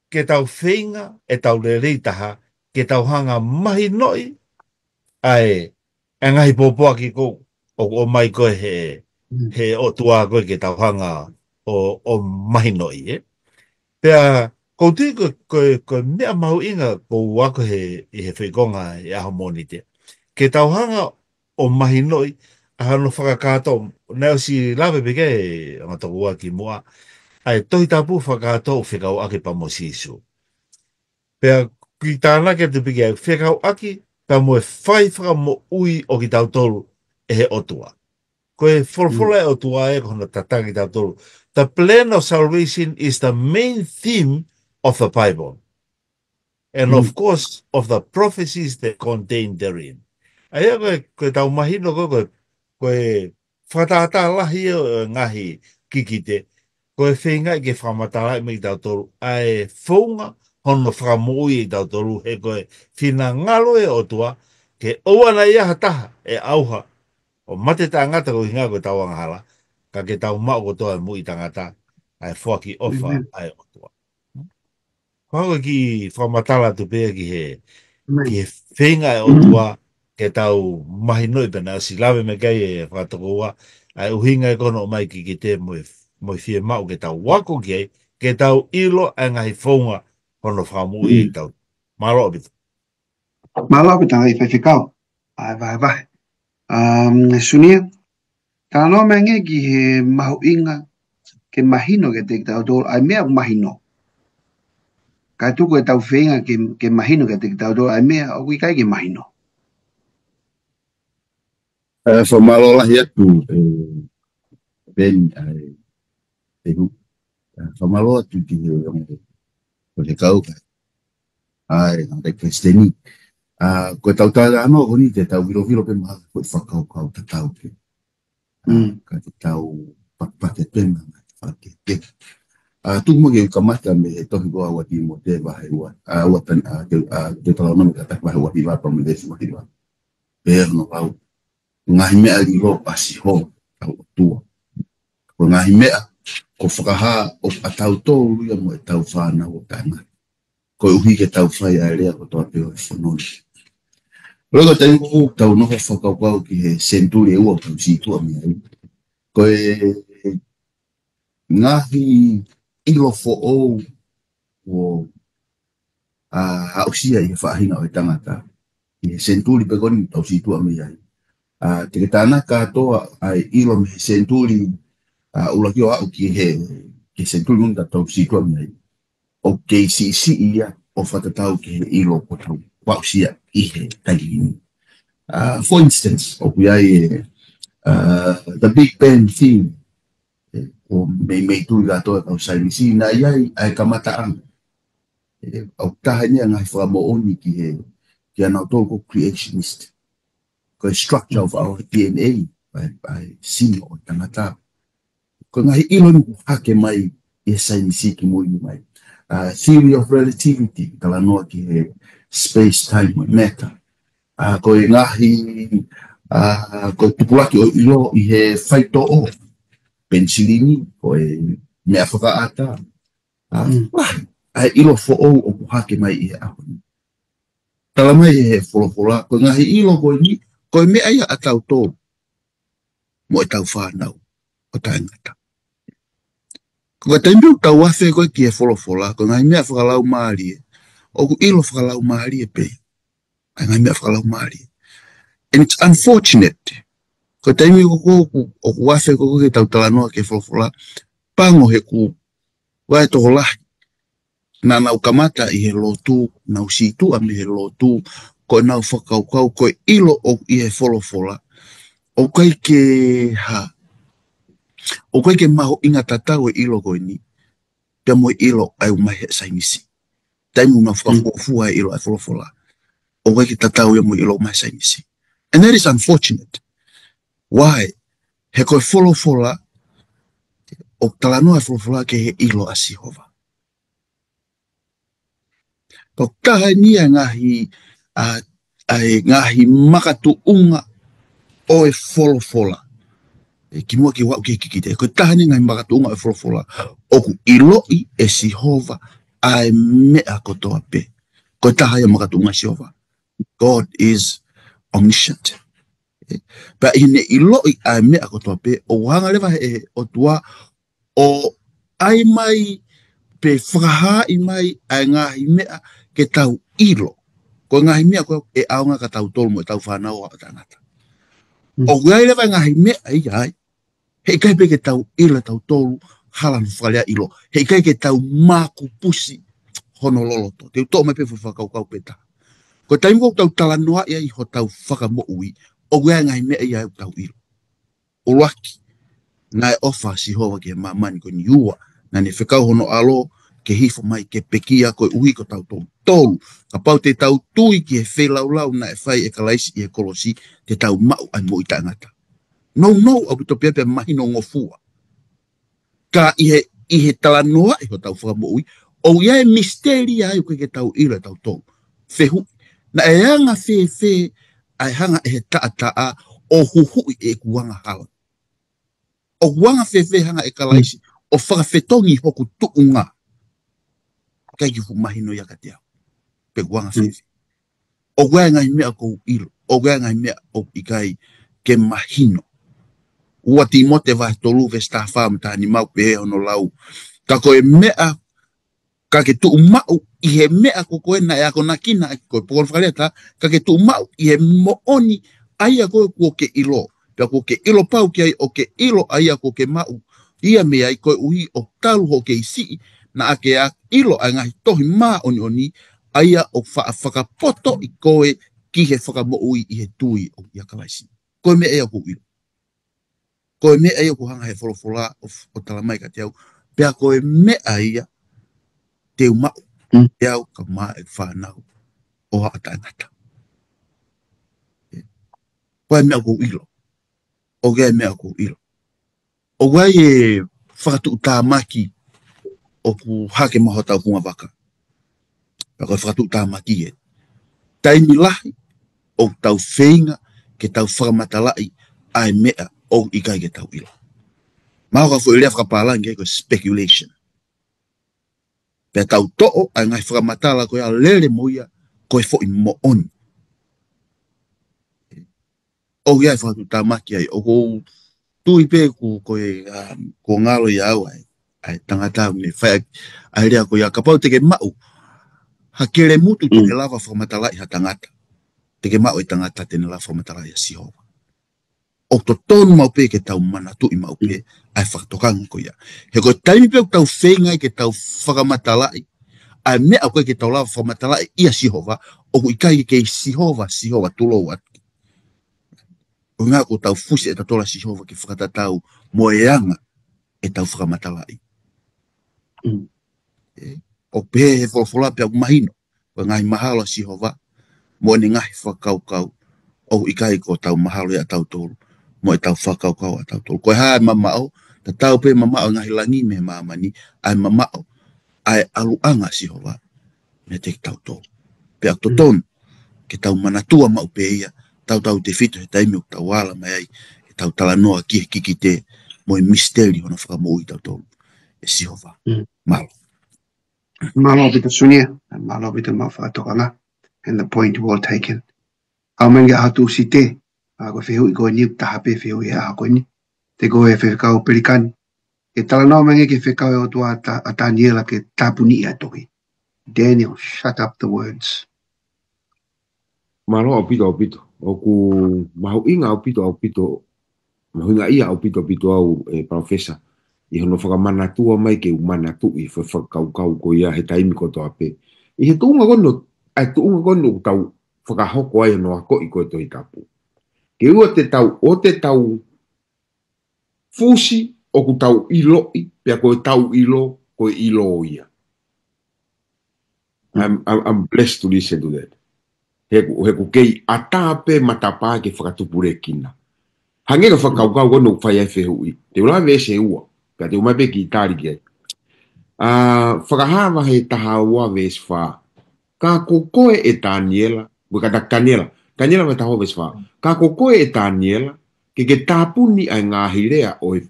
ke tau feinga, ʻetau lelei taha, ke tau hanga mahinoʻi, ʻa e, ʻa e ngaahi pōpoaki ko ē, ʻoku ʻomai ko ē he, Mm. he ʻOtua ko ē ke tau hanga ʻo, ʻo mahinoʻi, ē. Pea, ʻoku ou tui ko, ko, ko e meʻa mahuʻinga ʻoku ou ako he, ʻi he foʻi konga ʻi he ʻaho Mōnite. Ke tau hanga ʻo mahinoʻi, ʻa hono fakakātoa, naʻe ʻosi lave pē ki ai e ongo tokoua kimuʻa, ʻa e Tohi Tapu fakakātoa ʻoku fekauʻaki pea mo Sīsū. Pea ki tānaki atu piki ai, fekauʻaki pea mo e fai fakamoʻui ʻo kitautolu ʻe he ʻOtua. Ko e folofola ʻa e ʻOtua ē ko hono tataki kitautolu. The plan of salvation is the main theme of the Bible. And of course, of the prophecies that contained therein. ʻA ia ko e, ko e tau mahino ko e, ko e, ko e fakatātā lahi ʻo e ngaahi kikite, ko e feingaʻi ke fakamatalaʻi mai kitautolu ʻa e founga hono fakamoʻui ʻa kitautolu he ko e finangalo ʻa e ʻOtua ke ʻoua naʻa ʻi ai ha taha ʻe ʻauha ʻo mate taʻengata ko e ʻuhinga ko e tau angahala, ka ke tau maʻu kotoa e moʻui taʻengata, ʻa e foaki ʻofa ʻa e ʻOtua. Ko e kiʻi fakamatala atu pē ia ki he, ki he feinga ʻa e ʻOtua ke tau mahinoʻi pea naʻe ʻosi lave mai ki ai e fakatokoua, ʻa e ʻuhinga ē ko hono ʻomai e kikite mo e, mo e fiemaʻu ke tau ako ki ai, ke tau ʻilo ʻa e ngaahi founga hono fakamoʻui ʻa kitautolu. Mālō ʻaupito. Mālō ʻaupito ngaahi faifekau. ʻA e vahevahe. Um, Sunia, talanoa mai angē ki he mahuʻinga ke mahino kiate kitautolu ʻa e meʻa ʻoku mahino. Kae tuku e tau feinga ke, ke mahino kiate kitautolu ʻa e meʻa ʻoku ʻikai ke mahino. ʻE, fakamālō lahi atu, ʻe, Ben, ʻa e, ʻe hu. ʻE, fakamālō atu ki he, ʻe, ko e kau, ʻa e, ʻa e Palesiteni. ʻA, ko e tau talanoa ko eni te tau vilovilo pē mahalo ko e fakakaukau tatau pē. ʻA, ka te tau pakipaki pē ma ngaahi fakakeke. ʻA, tuku mai ke kamata mei he tohi ko ē ʻa ua Tīmote vahe ua, ʻa, ua Tani-, ʻa, te, ʻa, te talanoa mei he vahe ua hiva pea mo e veesi ua hiva. Pea hono lau, ngaahi meʻa lilo ʻa Sihova, ʻa e ʻOtua. Ko e ngaahi meʻa, ko e fakahā ʻoku ʻatautolu ia mo e tau fānau ʻo taʻengata. Koeʻuhi ke tau fai ʻa e lea kotoa pē ʻo e fononga. Loi ko e taimi ʻoku tau nofo fakakaukau ki he senituli ʻe ua ʻoku tau situʻa mei ai. Ko e ngaahi ʻilo foʻou ʻoku, ʻa, aʻusia ʻi he faʻahinga ʻo e tangata. ʻI he senituli pē ko eni ʻoku tau situʻa mei ai. ʻA, te ke tānaki kātoa ʻa e ʻilo mei he senituli, ʻa, ʻuluaki ʻo aʻu ki he, ki he senituli ko eni ʻoku tau situʻa mei ai. ʻOku kei siʻisiʻi ia ʻo fakatatau ki he ʻilo ʻoku tau aʻusia ʻi he taimi ni. ʻA, for instance, ʻoku ʻi ai e, ʻa, the Big Bang Theory, ʻe, ʻoku meimei tui kātoa e kau saienisi, naʻe ʻi ai ʻa e kamataʻanga. ʻE, ʻoku taha eni ʻa e ngaahi fakamoʻoni ki he, ki he ʻanautolu ko e creationist. Ko e structure ʻo e DNA, ʻa e, ʻa e sino ʻo e tangata. Ko e ngaahi ʻilo eni ʻoku hake mai ʻi he saienisi ki mui ni mai. ʻA, theory of relativity, talanoa ki he space, time, mo e matter. ʻA, ko e ngaahi, ʻa, ko e tupulaki ʻo e ʻilo ʻi he faitoʻo, penisilini, ko e meʻa fakaʻata. ʻA, lahi ʻa e ʻilo foʻou ʻoku hake mai ʻi he ʻaho ni. Tala mai ʻe he folofola, ko e ngaahi ʻilo ko eni, ko e meʻa ia ʻatautolu mo e tau fānau ʻo taʻengata. Ko e taimi ʻoku tau afe ko ē ki he folofola, ko e ngaahi meʻa fakalaumālie, ʻoku ʻilo fakalaumālie pē. ʻA e ngaahi meʻa fakalaumālie. And it's unfortunate. Ko e taimi ʻoku, ʻoku, ʻoku afe ko ē ke tau talanoa ki he folofola, pango he ʻoku ʻi ai e tokolahi naʻa nau kamata ʻi he lotu, nau situʻa mei he lotu, ko ʻenau fakakaukau, ko e ʻilo ʻoku ʻi he folofola, ʻoku ʻikai ke hā, ʻoku ʻikai ke mahuʻinga tatau e ʻilo ko eni pea mo e ʻilo ʻa ia ʻoku ʻomai he saienisi. Taimi ʻoku nau fakafuofua e ʻilo ʻa e folofola, ʻoku ʻikai ke tatau ia mo e ʻilo ʻoku ʻomai he saienisi. And that is unfortunate. Why? He ko e folofola, ʻoku talanoa e folofola ki he ʻilo ʻa Sihova. Ko e taha eni ʻa e ngaahi, ʻa, ʻa e ngaahi makatuʻunga ʻo e folofola. ʻE, kimuʻa ke u aʻu ki he kikite. Ko e taha eni ʻa e ngaahi makatuʻunga ʻo e folofola. ʻOku ʻiloʻi ʻe Sihova ʻa e meʻa kotoa pē. Ko e taha ia e makatuʻunga ʻo Sihova. God is omniscient. ʻE, pea ʻi heʻene ʻiloʻi ʻa e meʻa kotoa pē, ʻoku hanga leva ʻe he ʻOtua ʻo ʻai mai pe fakahaaʻi mai ʻa e ngaahi meʻa ke tau ʻilo. Ko e ngaahi meʻa ko ē ʻe ʻaonga kia tautolu mo e tau fānau ʻo taʻengata. ʻOku ʻi ai leva e ngaahi meʻa ia ai, heʻikai pē ke tau ʻilo tautolu, hala ʻo fakalea ʻilo. Heʻikai ke tau makupusi hono loloto. Te u toʻo mai pē foʻi fakakaukau pē taha. Ko e taimi ʻoku tau talanoaʻi ai hotau fakamoʻui, ʻoku ʻi ai e ngaahi meʻa ia ʻoku tau ʻilo. ʻUluaki, naʻe ʻofa ʻa Sihova ki he māmani ko eni. Ua, naʻa ne fekau hono ʻAlo ke hifo mai ke pekia koeʻuhi ko tautolu. Tolu, kapau te tau tui ki he feilaulau naʻe fai ʻe Kalaisi ʻi he kolosi, te tau maʻu ʻa e moʻui taʻengata. Nounou ʻaupito pea pea mahinongofua. Ka ʻi he, ʻi he talanoaʻi hotau fakamoʻui, ʻoku ʻi ai e misiteli ia ʻoku ʻikai ke tau ʻilo ʻe tautolu. Fehuʻi, naʻe anga fēfē ʻa e hanga ʻe he taʻataʻa ʻo huhuʻi ʻeku angahala? ʻOku anga fēfē hanga ʻe Kalaisi ʻo fakafetongi hoku tuʻunga? ʻIkai ke fuʻu mahino ia kiate au pe ʻoku anga fēfē. ʻOku ʻi ai e ngaahi meʻa ʻoku ou ʻilo, ʻoku ʻi ai e ngaahi meʻa ʻoku ʻikai ke mahino. Ua Tīmote vahe tolu veesi taha fā mo e taha nima ʻoku pehē hono lau: Ka ko e meʻa, ka ke tuʻu maʻu ʻi he meʻa ko koe naʻe akonakina ʻaki koe. Pe ko hono fakalea ʻe taha, ka ke tuʻu maʻu ʻi he moʻoni ʻa ia ko ē kuo ke ʻilo, pea kuo ke ʻilo pau ki ai, ʻo ke ʻilo ʻa ia kuo ke maʻu ia mei ai, koeʻuhi ʻoku talu hoʻo kei siʻi naʻa ke ʻilo ʻa e ngaahi tohi māʻoniʻoni, ʻa ia ʻoku faʻa fakapotoʻi koe ki he fakamoʻui ʻi he tui ʻoku ʻia Kalaisi. Ko e meʻa ia ʻoku ou ʻilo. Ko e meʻa ia ʻoku hanga ʻe he folofola ʻo, ʻo tala mai kiate au. Pea ko e meʻa ia te u maʻu, ʻe au kae ʻumaʻā e fānau ʻo aʻu taʻengata. Ko e meʻa ʻoku ou ʻilo. ʻOku ʻi ai e meʻa ʻoku ou ʻilo. ʻOku ʻi ai e fakatuʻutāmaki ʻoku hake mai hotau fungavaka. Pea ko e fakatuʻutāmaki ē. Taimi lahi ʻoku tau feinga ke tau fakamatalaʻi ʻa e meʻa ʻoku ʻikai ke tau ʻilo. Mahalo ko e foʻi lea fakapālangi ko e speculation. Pea tau toʻo ʻa e ngaahi fakamatala ko ia lele mo ia ko e foʻi moʻoni. ʻOku ʻi ai e fakatuʻutāmaki ai, ʻoku ou tui pē ʻoku, ko e, um, kuo ngalo ʻiate au ʻa e, ʻa e tangata ʻoku ne fai ʻa e lea ko ia, kapau te ke maʻu ha kelemutu te ne lava fakamatalaʻi ha tangata, te ke maʻu e tangata te ne lava fakamatalaʻi ʻa Sihova. ʻOku totonu maʻu pē ke tau manatuʻi maʻu pē ʻa e fakatokanga ko ia. He ko e taimi pē ʻoku tau feinga ai ke tau fakamatalaʻi ʻa e meʻa ʻoku ʻikai ke tau lava fakamatalaʻi ʻia Sihova, ʻoku ʻikai ke kei Sihova, Sihova tulou atu. ʻUhinga ʻoku tau fusi ʻe tautolu ʻa Sihova ke fakatatau mo e anga ʻetau fakamatalaʻi. ʻE, ʻoku pehē he folofola pea ʻoku mahino, ko e ngaahi mahalo ʻa Sihova mo ʻene ngaahi fakakaukau, ʻoku ʻikai ko hotau mahalo ia ʻatautolu mo ʻetau fakakaukau ʻatautolu. Ko e hā e mamaʻo, tatau pē mamaʻo e ngaahi langi mei he māmani, ʻa e mamaʻo ʻa e ʻaluʻanga ʻa Sihova meiate kitautolu. Pea ʻoku totonu ke tau manatua maʻu pē ia, tautautefito he taimi ʻoku tau ala mai ai ke tau talanoa ki he kikite mo e misiteli hono fakamoʻui tautolu ʻe Sihova. Mālō. Mālō ʻaupito Sunia, mālō ʻaupito maʻu fakatokanga, and the point well taken. ʻAmanaki ʻaho Tūsite, ʻa ko e fehuʻi ko eni ʻoku taha pē fehuʻi he ʻaho ko eni. Te ko e fekau Pelikani. Ke talanoa mai ange ki he fekau ʻa e ʻOtua ʻa Ta-, ʻa Taniela ke tāpuniʻi ʻa e tohi. Daniel, shut up the words. Mālō ʻaupito, ʻaupito. ʻOku mahuʻinga ʻaupito, ʻaupito. Mahuʻinga ia ʻaupito, ʻaupito au, ʻe Palōfesa, ʻi hono fakamanatua mai ke u manatuʻi e fakakaukau ko ia he taimi kotoa pē. ʻI he tuʻunga ko eni, ʻa e tuʻunga ko eni ʻoku tau fakahoko ai hono akoʻi ko e Tohi Tapu. Ke ʻoua te tau, ʻoua te tau fusi ʻoku tau ʻiloʻi, pea ko e tau ʻilo, ko e ʻilo ia. I'm, I'm, I'm blessed to listen to that. He ʻoku, he ʻoku kei ʻatā pē matapā ke fakatupulekina. Hangē ko e fakakaukau ko eni ʻoku fai ai e fehuʻi. Te u lau e veesi ʻe ua, pea te u ō mai pē ki tali ki ai. ʻA, Fakahā vahe taha ua veesi fā. Ka ko koe ʻe Taniela, ʻoku ʻikai ko Taniela, Taniela vahe taha ua veesi fā. Ka ko koe ʻe Taniela, ke ke tāpuni ʻa e ngaahi lea ʻo e,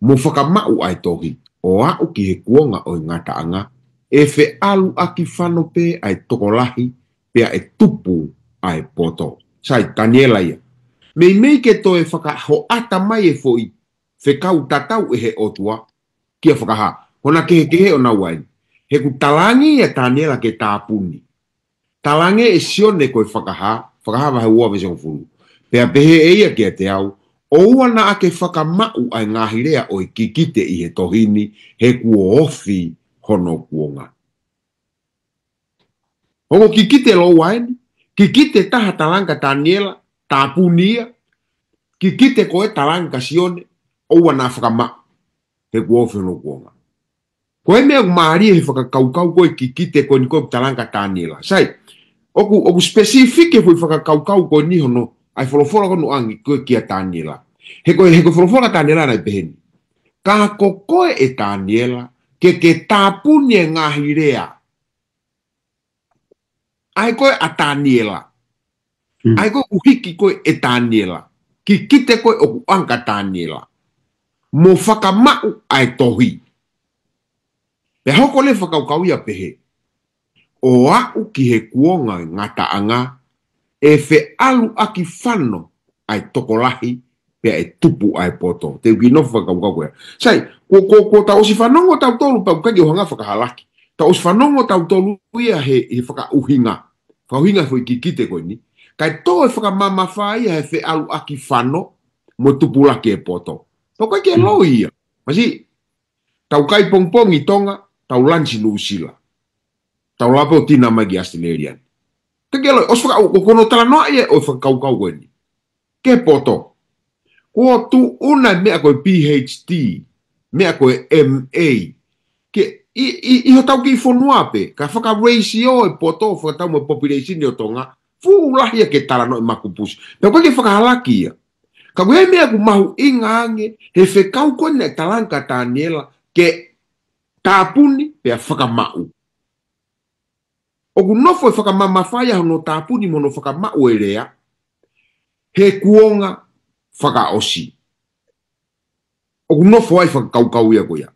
mo fakamaʻu ʻa e tohi, ʻo aʻu ki he kuonga ʻo e ngataʻanga, ʻe feʻaluʻaki fano pē ʻa e tokolahi, pea ʻe tupu ʻa e poto. Sai, Taniela ia. Meimei ke toe fakahoʻata mai e foʻi fekau tatau ʻe he ʻOtua kia Fakahā. Ko hono kehekehe ʻo e ua eni. He ʻoku talaange ʻe Taniela ke tāpuni. Talaange ʻe Sione ko e Fakahā, Fakahā vahe ua veesi hongofulu. Pea pehē ʻe ia kiate au, ʻoua naʻa ke fakamaʻu ʻa e ngaahi lea ʻo e kikite ʻi he tohi ni, he kuo ofi hono kuonga. Ongo kikite lōua eni, kikite taha talaange kia Taniela, tāpuni ia, kikite ko ē talaange kia Sione, ʻoua naʻa fakamaʻu, he kuo ofi hono kuonga. Ko e meʻa ʻoku mālie he fakakaukau ko ē kikite ko eni ko ē talaange kia Taniela. Sai, ʻoku, ʻoku specific e foʻi fakakaukau ko eni hono, ʻa e folofola ko eni ʻoange ko ē kia Taniela. He ko e, he ko e folofola kia Taniela naʻe pehē ni. Ka ko koe ʻe Taniela, ke ke tāpuni e ngaahi lea. ʻA ē ko ē ʻa Taniela. Mm. ʻA ē ko ē ʻoku hiki ko ē ʻe Taniela. Kikite ko ē ʻoku ʻoange kia Taniela. Mo fakamaʻu ʻa e tohi. Pea hoko leva e fakakaukau ia pehē. ʻO aʻu ki he kuonga e ngataʻanga, ʻe feʻaluʻaki fano ʻa e tokolahi, pea ʻe tupu ʻa e poto. Te u kiʻi nofo fakakaukau ko ia. Sai, ko, ko, ko tau ʻosi fanongo tautolu, pea ʻoku ʻikai ke u hanga fakahalaki. Tau ʻosi fanongo tautolu ia he, he fakaʻuhinga. Fakaʻuhinga foʻi kikite ko eni. Kae tō e fakamamafa ia he feʻaluʻaki fano, mo tupulaki e poto. Tau ʻikai ke Mm. loi ia. Masiʻi, tau kai pongipongi Tonga, tau lanchi Nuʻusila. Tau lava pē ʻo tina mai ki ʻAositelēlia. Ke ke loi, ʻosi fakaʻu, ko, ko hono talanoa ia ʻo e fakakaukau ko eni. Ke poto. Kuo tuʻuna e meʻa ko e P H D, meʻa ko e M A. Ke, ʻi, ʻi, ʻi hotau kiʻi fonua pē, ka faka-ratio e poto, fakatau mo e population ʻo Tonga, fuʻu lahi ia ke talanoa ʻi makupusi. Pea ko e ke fakahalaki ia. Ka ko e meʻa ʻoku mahuʻinga ange, he fekau ko eni naʻe talaange kia Taniela, ke tāpuni pea fakamaʻu. ʻOku nofo e fakamamafa ia hono tāpuni mo hono fakamaʻu e lea, he kuonga fakaʻosi. ʻOku nofo ai fakakaukau ia ko ia.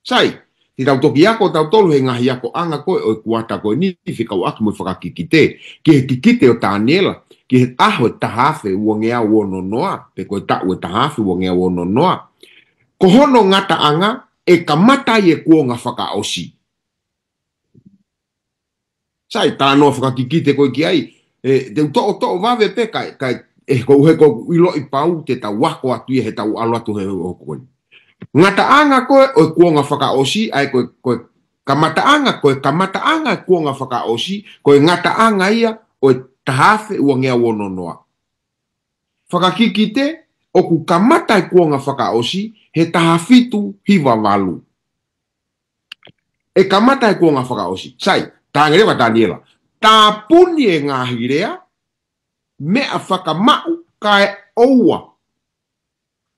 Sai, te tau toki ako tautolu he ngaahi akoʻanga ko ē ʻo e kuata ko eni fekauʻaki mo e fakakikite, ki he kikite ʻo Taniela, ki he ʻaho ʻe taha afe uangeau ono noa, pe ko e taʻu ʻe taha afe uangeau ono noa. Ko hono ngataʻanga, ʻe kamata ai e kuonga fakaʻosi. Sai, talanoa fakakikite ko ē ki ai, ʻe, te u toʻotoʻo vave pē kae, kae, ʻe, ko u he ko u ʻiloʻi pau, te tau ako atu ia he tau ʻalu atu he ʻo ko eni. Ngataʻanga ko ē ʻo e kuonga fakaʻosi, ʻa ē ko e, ko e kamataʻanga, ko e kamataʻanga e kuonga fakaʻosi, ko e ngataʻanga ia ʻo e taha afe uangeau ono noa. Fakakikite, ʻoku kamata e kuonga fakaʻosi, he taha fitu hiva valu. ʻE kamata e kuonga fakaʻosi. Sai, talaange leva ʻa Taniela. Tāpuni e ngaahi lea, meʻa fakamaʻu kae ʻoua.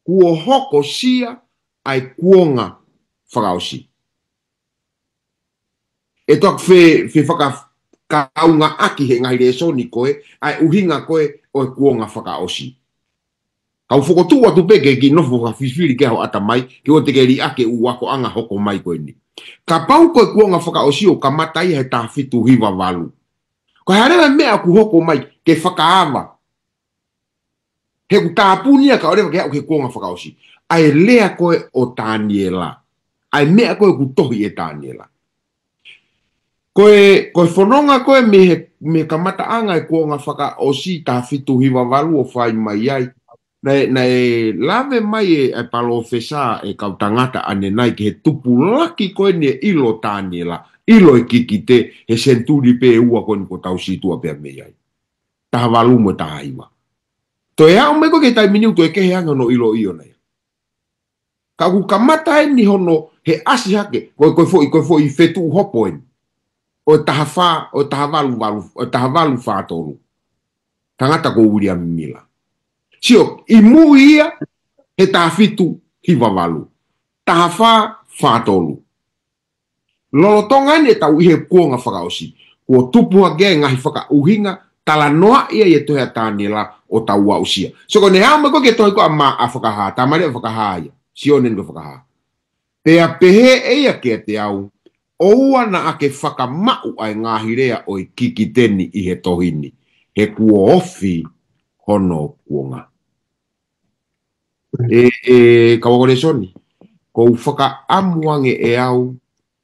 Kuo hokosia ʻa e kuonga fakaʻosi. ʻE toki fe, fefakakaungaʻaki he ngaahi lēsoni ko ē, ʻa e ʻuhinga ko ē ʻo e kuonga fakaʻosi. Kau fokotuʻu atu pē ke kiʻi nofo fakafifili ki ai ho ʻatamai, ke ʻoua te ke liʻaki e ʻū akoʻanga hoko mai ko eni. Kapau ko e kuonga fakaʻosi ʻoku kamata ia he taha fitu hiva valu. Ko e hā leva e meʻa ʻoku hoko mai, ke fakaava. He ʻoku tāpuni ia kae ʻoua leva ke aʻu ki he kuonga fakaʻosi. ʻA e lea ko ē ʻo Taniela. ʻA e meʻa ko ē ʻoku tohi ʻe Taniela. Ko e, ko e fononga ko ē mei he, mei he kamataʻanga e kuonga fakaʻosi taha fitu hiva valu ʻo fai mai ai. Naʻe, naʻe lave mai e, e palōfesa e kau tangata ʻanenai ki he tupulaki ko eni e ʻilo ʻo Taniela, ʻilo e kikite he senituli pē ʻe ua ko eni kuo tau sītuʻa pea mei ai. Taha valu mo e taha hiva. Toe aʻu mai ko ē ki he taimi ni ʻoku toe kehe ange hono ʻiloʻi ʻona ia. Ka ʻoku kamata eni hono he ʻasi hake, ko e, ko e foʻi, ko e foʻi fetuʻu hopo eni. ʻO e taha fā, ʻo e taha valu valu, ʻo e taha valu fā tolu. Tangata ko Uiliami Mila. Sio, ʻi mui ia, he taha fitu hiva valu. Taha fā fā tolu. Lolotonga eni ʻetau ʻi he kuonga fakaʻosi. Kuo tupu hake e ngaahi fakaʻuhinga, talanoaʻi ʻe he tohi ʻa Taniela ʻo tau aʻusia. So ko ʻene aʻu mai ko ē ki he tohi ko ē ʻa Ma, ʻa Fakahā, tā mai leva Fakahā ia. Sione eni ko Fakahā. Pea pehē ʻe ia kiate au, ʻoua naʻa ke fakamaʻu ʻa e ngaahi lea ʻo e kikite ni ʻi he tohi ni. He kuo ofi hono kuonga. ʻE, ʻe, kau ako lēsoni. Ko u fakaʻamu ange ʻe au,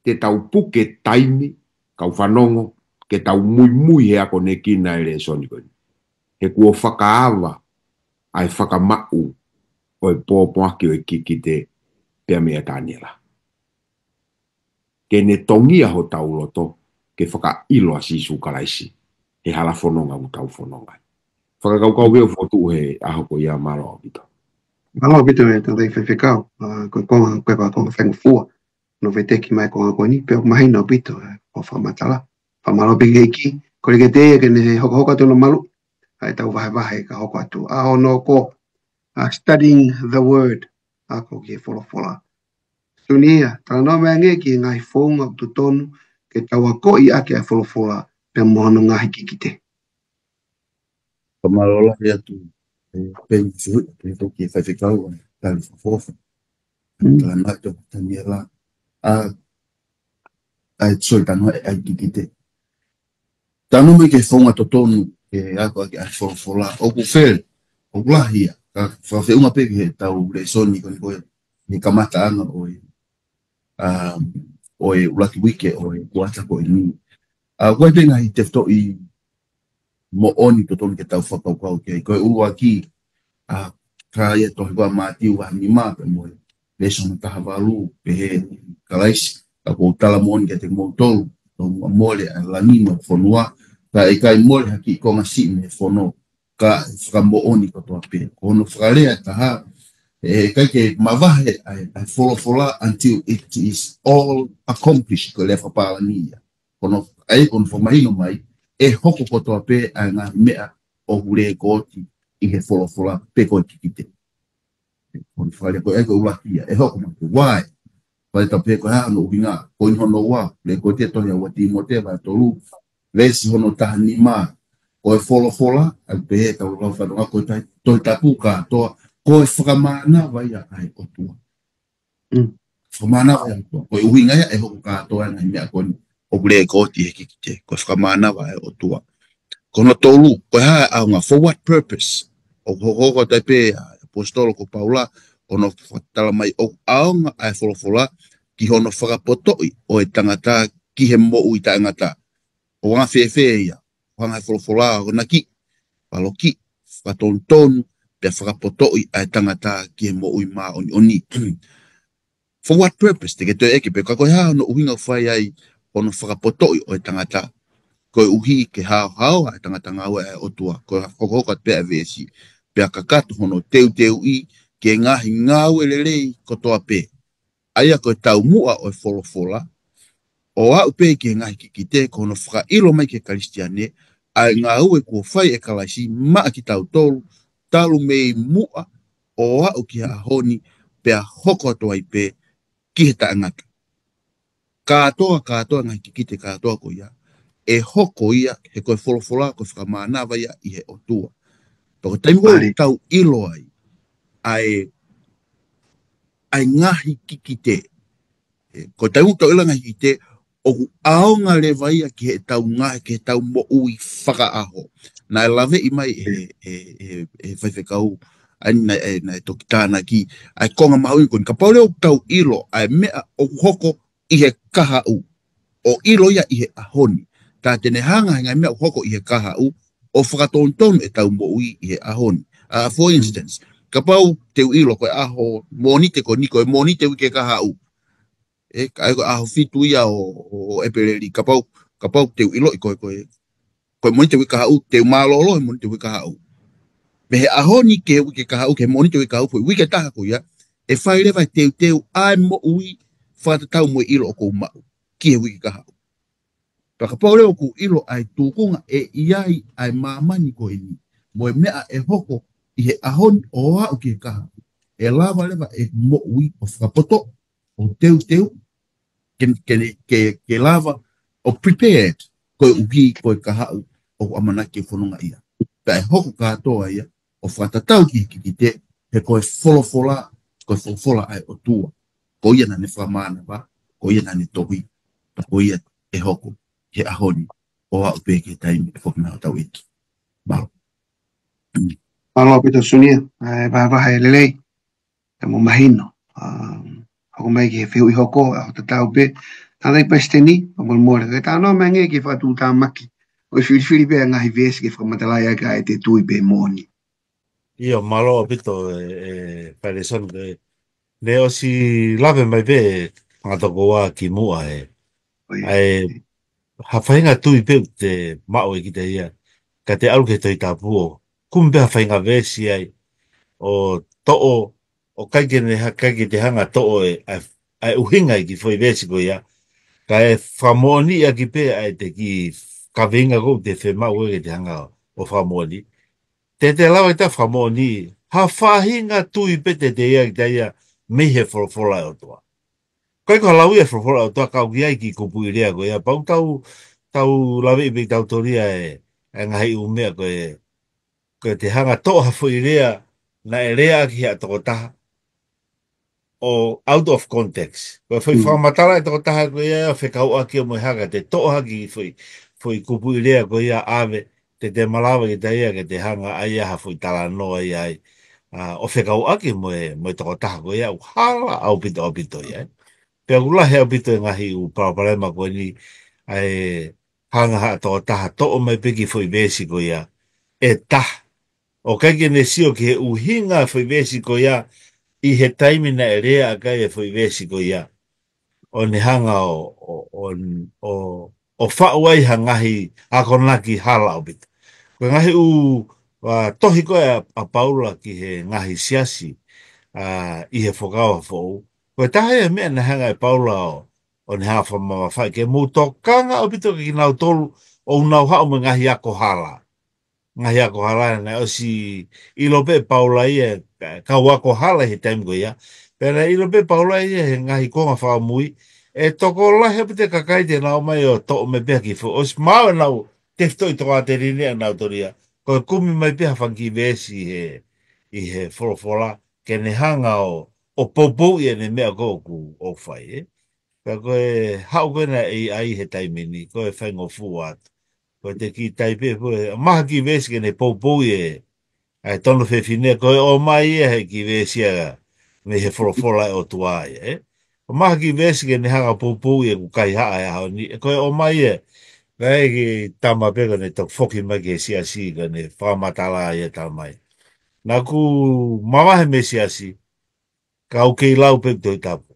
te tau puke taimi, kau fanongo, ke tau muimui he akonekina e lēsoni ko eni. He kuo fakaava, ʻa e fakamaʻu, ʻo e pōpoaki ʻo e kikite, pea meia Taniela. Ke ne tongia hotau loto, ke fakaʻilo ʻa Sīsū Kalaisi he hala fononga ʻoku tau fononga ai. Fakakaukau pē ʻoku fokotuʻu he ʻaho ko ia. Mālō ʻaupito. Mālō ʻaupito e tangataʻeiki faifekau. ʻA, ko e konga, ko e konga faingofua. Nofo ʻetau kiʻi mai konga ko eni, pea ʻoku mahino ʻaupito e fakamatala. Fakamālō pē ki he ʻEiki, ko e lelei ke ne hokohoko atu hono maluʻi ʻa ʻetau vahevahe ka hoko atu. ʻA hono ko, ʻa, studying the word, ako ki he folofola. Sunia, talanoa mai angē ki he ngaahi founga ʻoku totonu ke tau akoʻi ʻaki ʻa e folofola pea mo hono ngaahi kikite. Fakamālō lahi atu, ʻe, pea ʻi he, ʻe, toki faifekau, ʻa, tali fakafofa. Mm. Talanoa atu, Taniela. ʻA, ʻa e, sorry, talanoa ʻa e kikite. Talanoa mai ki he founga totonu ke ako ʻaki ʻa e folofola. ʻOku fele, ʻoku lahi ia. Ka fakafeʻunga pē ki heʻetau lēsoni ko eni ko e, he kamataʻanga ʻo e, um, ʻo e ʻuluaki uike ʻo e kuata ko eni. ʻA, ko e pē ngaahi tefitoʻi moʻoni totonu ke tau fakakaukau ki ai. Ko e ʻuluaki, ʻa, ka ʻi he tohi ko ia ʻa Mātiu vahe nima pea mo e veesi hono taha valu, pehē ʻe Kalaisi, ka ʻoku ou tala moʻoni kiate kimoutolu, ʻoku mole ʻa langi mo e fonua, ka ʻe ʻikai mole ha kiʻi konga siʻi mei he fono, ka ʻe fakamoʻoni kotoa pē. Ko hono fakalea ʻe taha, ʻe ʻikai ke mavahe ʻa e, ʻa e folofola until it is all accomplished, ko e lea fakapālangi ia. Ko hono, ʻa ia ko hono fakamahino mai, ʻe hoko kotoa pē ʻa e ngaahi meʻa ʻoku lekooti ʻi he folofola pe ko e kikite. Ko hono fakalea ko ē ko e ʻuluaki ia, ʻe hoko mai ko e ua. Pea tau pehē ko e hā hono ʻuhinga, ko eni hono ua, lekooti ʻe he tohi ʻa ua Tīmote vahe tolu, veesi hono taha nima, ko e folofola, ʻa ia pehē ʻetau lau fanonga ko e tai, Tohi Tapu kātoa, ko e fakamānava ia ʻa e ʻOtua. Mm. Fakamānava ʻa e ʻOtua. Ko e ʻuhinga ia ʻe hoko kātoa ʻa e ngaahi meʻa ko eni ʻoku lekooti he kikite. Ko e fakamānava ʻa e ʻOtua. Ko hono tolu, ko e hā ʻa e ʻaonga, for what purpose? ʻOku hoko, hoko atu ai pē ʻa e ʻaposetolo ko Paula, ko hono fakatala mai ʻoku ʻaonga ʻa e folofola ki hono fakapotoʻi ʻo e tangata ki he moʻui taʻengata. ʻOku anga fēfē ia? ʻOku anga ʻa e folofola ʻo naʻe ki, valoki, fakatonutonu, pea fakapotoʻi ʻa e tangata ki he moʻui māʻoniʻoni. For what purpose? Te ke toe ʻeke pē ka ko e hā hono ʻuhinga ʻoku fai ai hono fakapotoʻi ʻo e tangata. Koeʻuhi ke haohaoa ʻa e tangata ngāue ʻa e ʻOtua. Ko e hokohoko atu pē ʻa e veesi. Pea kakato hono teuteuʻi ki he ngaahi ngāue lelei kotoa pē. ʻA ia ko e taumuʻa ʻo e folofola, ʻo aʻu pē ki he ngaahi kikite ko hono fakaʻilo mai ki he Kalisitiane, ʻa e ngāue kuo fai ʻe Kalaisi maʻa kitautolu, talu mei muʻa, ʻo aʻu ki he ʻaho ni, pea hoko atu ai pē ki he taʻengata. Kātoa, kātoa ngaahi kikite kātoa ko ia, ʻe hoko ia, he ko e folofola, ko e fakamānava ia ʻi he ʻOtua. Pea ko e taimi ko ē ʻoku tau ʻilo ai, ʻa e, ʻa e ngaahi kikite. ʻE, ko e taimi ʻoku tau ʻilo ngaahi kikite, ʻoku ʻaonga leva ia ki heʻetau ngaahi, ki heʻetau moʻui fakaʻaho. Naʻe laveʻi mai ʻe, ʻe, ʻe, ʻe faifekau, ʻa ia naʻe, ʻe, naʻe toki tānaki, ʻa e konga mahuʻinga ko eni kapau leva ʻoku tau ʻilo, ʻa e meʻa ʻoku hoko ʻi he kahaʻu. ʻO ʻilo ia ʻi he ʻaho ni. Ka te ne hanga he ngaahi meʻa ʻoku hoko ʻi he kahaʻu, ʻo fakatonutonu ʻetau moʻui ʻi he ʻaho ni. ʻA, for instance, kapau te u ʻilo ko e ʻaho Mōnite ko eni ko e Mōnite uike kahaʻu. ʻE, ka ʻi ai ko e ʻaho fitu ia ʻo, ʻo, ʻo ʻEpeleli, kapau, kapau te u ʻiloʻi ko e, ko e, ko e Mōnite uike kahaʻu, te u mālōlō he Mōnite uike kahaʻu. Mei he ʻaho ni ki he uike kahaʻu, ki he Mōnite uike kahaʻu, ko e uike ʻe taha ko ia, ʻe fai leva e teuteu ʻa e moʻui fakatatau mo e ʻilo ʻoku ou maʻu, ki he uike kahaʻu. Pea kapau leva ʻoku ou ʻilo ʻa e tūkunga ʻe ʻi ai ʻa e māmani ko eni, mo e meʻa ʻe hoko ʻi he ʻaho ni ʻo aʻu ki he kahaʻu, ʻe lava leva ʻeku moʻui ʻo fakapotoʻi, ʻo teuteu, ke, ke, ke, ke lava ʻo prepared, koeʻuhi ko e kahaʻu ʻoku ʻamanaki ke fononga ia. Pea ʻe hoko kātoa ia, ʻo fakatatau ki he kikite, he ko e folofola, ko e folofola ʻa e ʻOtua. Ko ia naʻa ne fakamānava, ko ia naʻa ne tohi, pea ko ia ʻe hoko, he ʻaho ni, ʻo aʻu pē ki he taimi ʻe foki mai hotau ʻEiki. Mālō. Mālō ʻaupito Sunia, ʻa e vahevahe lelei, ʻa e mo mahino. Um, hoko mai ki he fehuʻi hoko, ʻa, ʻo tatau pē. Tangataʻeiki Palesiteni, ʻa, molemole, ke talanoa mai angē ki he fakatuʻutāmaki. ʻO e filifili pē ʻa e ngaahi veesi ke fakamatalaʻi ʻaki ʻa e te tui pe moʻoni. ʻIo, mālō ʻaupito, ʻe, ʻe, Palesiteni, ʻe, ne ʻosi lave mai pē, ngata ko ā ki muʻa, ʻe. ʻOi. ʻA e, ha faʻahinga tui pē ʻoku te maʻu ʻe kita ia, ka te ʻalu ki he Tohi Tapu ʻo kumi pē ha faʻahinga veesi ai, ʻo toʻo, ʻo ʻikai ke ne ha-, ʻikai ke te hanga toʻo e, ʻa e, ʻa e ʻuhinga ʻi he kiʻi foʻi veesi ko ia, kae fakamoʻoniʻaki pē ʻa e te kiʻi kaveinga ko ē ʻoku te fiemaʻu ke te hanga ʻo fakamoʻoni. Te te lava kita fakamoʻoni, ha faʻahinga tui pē te te ia kita ia mei he folofola ʻa e ʻOtua. ʻIkai ko ha lau ia folofola ʻa e ʻOtua ka ʻoku ʻi ai e kiʻi kupuʻi lea ko ia, pau tau, tau laveʻi pē tau tolia e, e ngaahi ʻū meʻa ko e, ko e te hanga toʻo ha foʻi lea, naʻe lea ʻaki he ʻa e tokotaha, ʻo out of context. Ko e foʻi Mm. fakamatala ʻa e tokotaha ko ia ʻo fekauʻaki ʻo mo e hanga te toʻo ha kiʻi foʻi, foʻi kupuʻi lea ko ia ʻave, te te malava kita ia ke te hanga ʻai ha foʻi talanoa ia ai. ʻA, ʻo fekauʻaki mo e, mo e tokotaha ko ia ʻoku hala ʻaupito ʻaupito ia. Pea ʻoku lahi ʻaupito e ngaahi ʻū palopalema ko eni ʻa e hanga ha tokotaha toʻo mai pē kiʻi foʻi veesi ko ia ʻe taha. ʻO ʻikai ke ne sio ki he ʻuhinga foʻi veesi ko ia ʻi he taimi naʻe lea ʻaki ai e foʻi veesi ko ia. ʻO ne hanga ʻo, ʻo, ʻo, ʻo, ʻo faʻu ai ha ngaahi akonaki hala ʻaupito. Ko e ngaahi ʻū, ʻa, tohi ko ē ʻa, ʻa Paula ki he ngaahi siasi, ʻa, ʻi he Fuakava Foʻou. Ko e taha ia e meʻa naʻe hanga ʻe Paula ʻo, ʻo ne hanga fakamamafaʻi ke mou tokanga ʻaupito kia kinautolu ʻoku nau haʻu mo e ngaahi ako hala. Ngaahi ako hala naʻe ʻosi ʻilo pē ʻe Paula ia, ka-, kau ako hala he taimi ko ia. Pea naʻe ʻilo pē ʻe Paula ia he ngaahi kuonga fakamui, ʻe tokolahi ʻaupito e kakai te nau ō mai ʻo toʻo mai pē ha kiʻi foʻi, ʻosi maʻu ʻenau tefitoʻi tokāteline ʻanautolu ia. Ko e kumi mai pē ha fanga kiʻi veesi he, ʻi he folofola, ke ne hanga ʻo, ʻo poupouʻi ʻene meʻa ko ē ʻoku, ʻoku fai, ē. Pea ko e haʻu ko ē naʻe ʻi ai he taimi ni, ko e faingofua atu. Ko e te kiʻi taipe, ko e ʻomai ha kiʻi veesi ke ne poupouʻi e, ʻa e tono fefine, ko e ʻomai ia he kiʻi veesi ia mei he folofola ʻa e ʻOtua ia, ē. ʻOmai ha kiʻi veesi ke ne hanga poupouʻi ʻeku kaihaʻa he ʻaho ni, ko e ʻomai ia, kae kiʻi tama pē ko ʻene toki foki mai ki he siasi ko ʻene fakamatala ia talamai. Naʻa ku mavahe mei he siasi, ka u kei lau pē Tohi Tapu.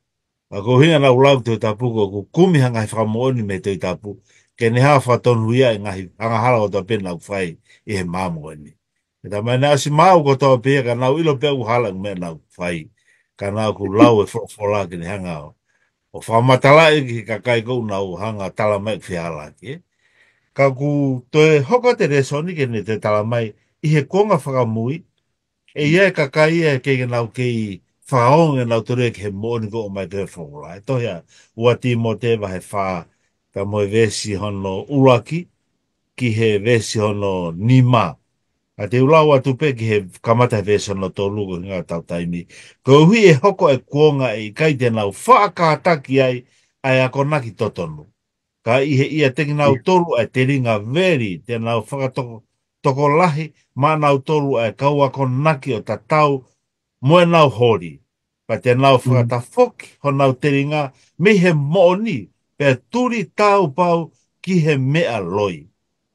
Ka ko e ʻuhinga naʻa ku lau Tohi Tapu ko ʻeku kumi ha ngaahi fakamoʻoni mei he Tohi Tapu, ke ne hanga fakatonuhiaʻi e ngaahi angahala kotoa pē naʻa ku fai ʻi he māmani. He talamai naʻe ʻosi maʻu kotoa pē ia ka naʻa ku ʻilo pē ʻoku hala e meʻa naʻa ku fai. Ka naʻa ku lau e folofola ke ne hanga ʻo, ʻo fakamatalaʻi ki he kakai ko ē ʻoku nau hanga talamai ʻoku fehālaaki, ē. Ka ʻoku toe hoko atu e lēsoni ke ne toe talamai ʻi he kuonga fakamui, ʻe ʻi ai e kakai ia ʻe kei ke nau kei fakaongo ʻe nautolu ia ki he moʻoni ko ē ʻoku ʻomai ko ē he folofola. ʻE tohi ʻa ua Tīmote vahe fā, ka mo e veesi hono ʻuluaki, ki he veesi hono nima. Ka te u lau atu pē ki he kamata he veesi hono tolu ko e ʻuhinga ʻetau taimi. Koeʻuhi ʻe hoko e kuonga ʻe ʻikai te nau faʻa kātaki ai ʻa e akonaki totonu. Ka ʻi he ʻiate kinautolu ʻa e telinga veli, te nau fakatoko, tokolahi maʻa nautolu ʻa e kau akonaki ʻo tatau mo ʻenau holi. Pea te nau fakatafoki honau telinga mei he moʻoni, pea tuli taupau ki he meʻa loi.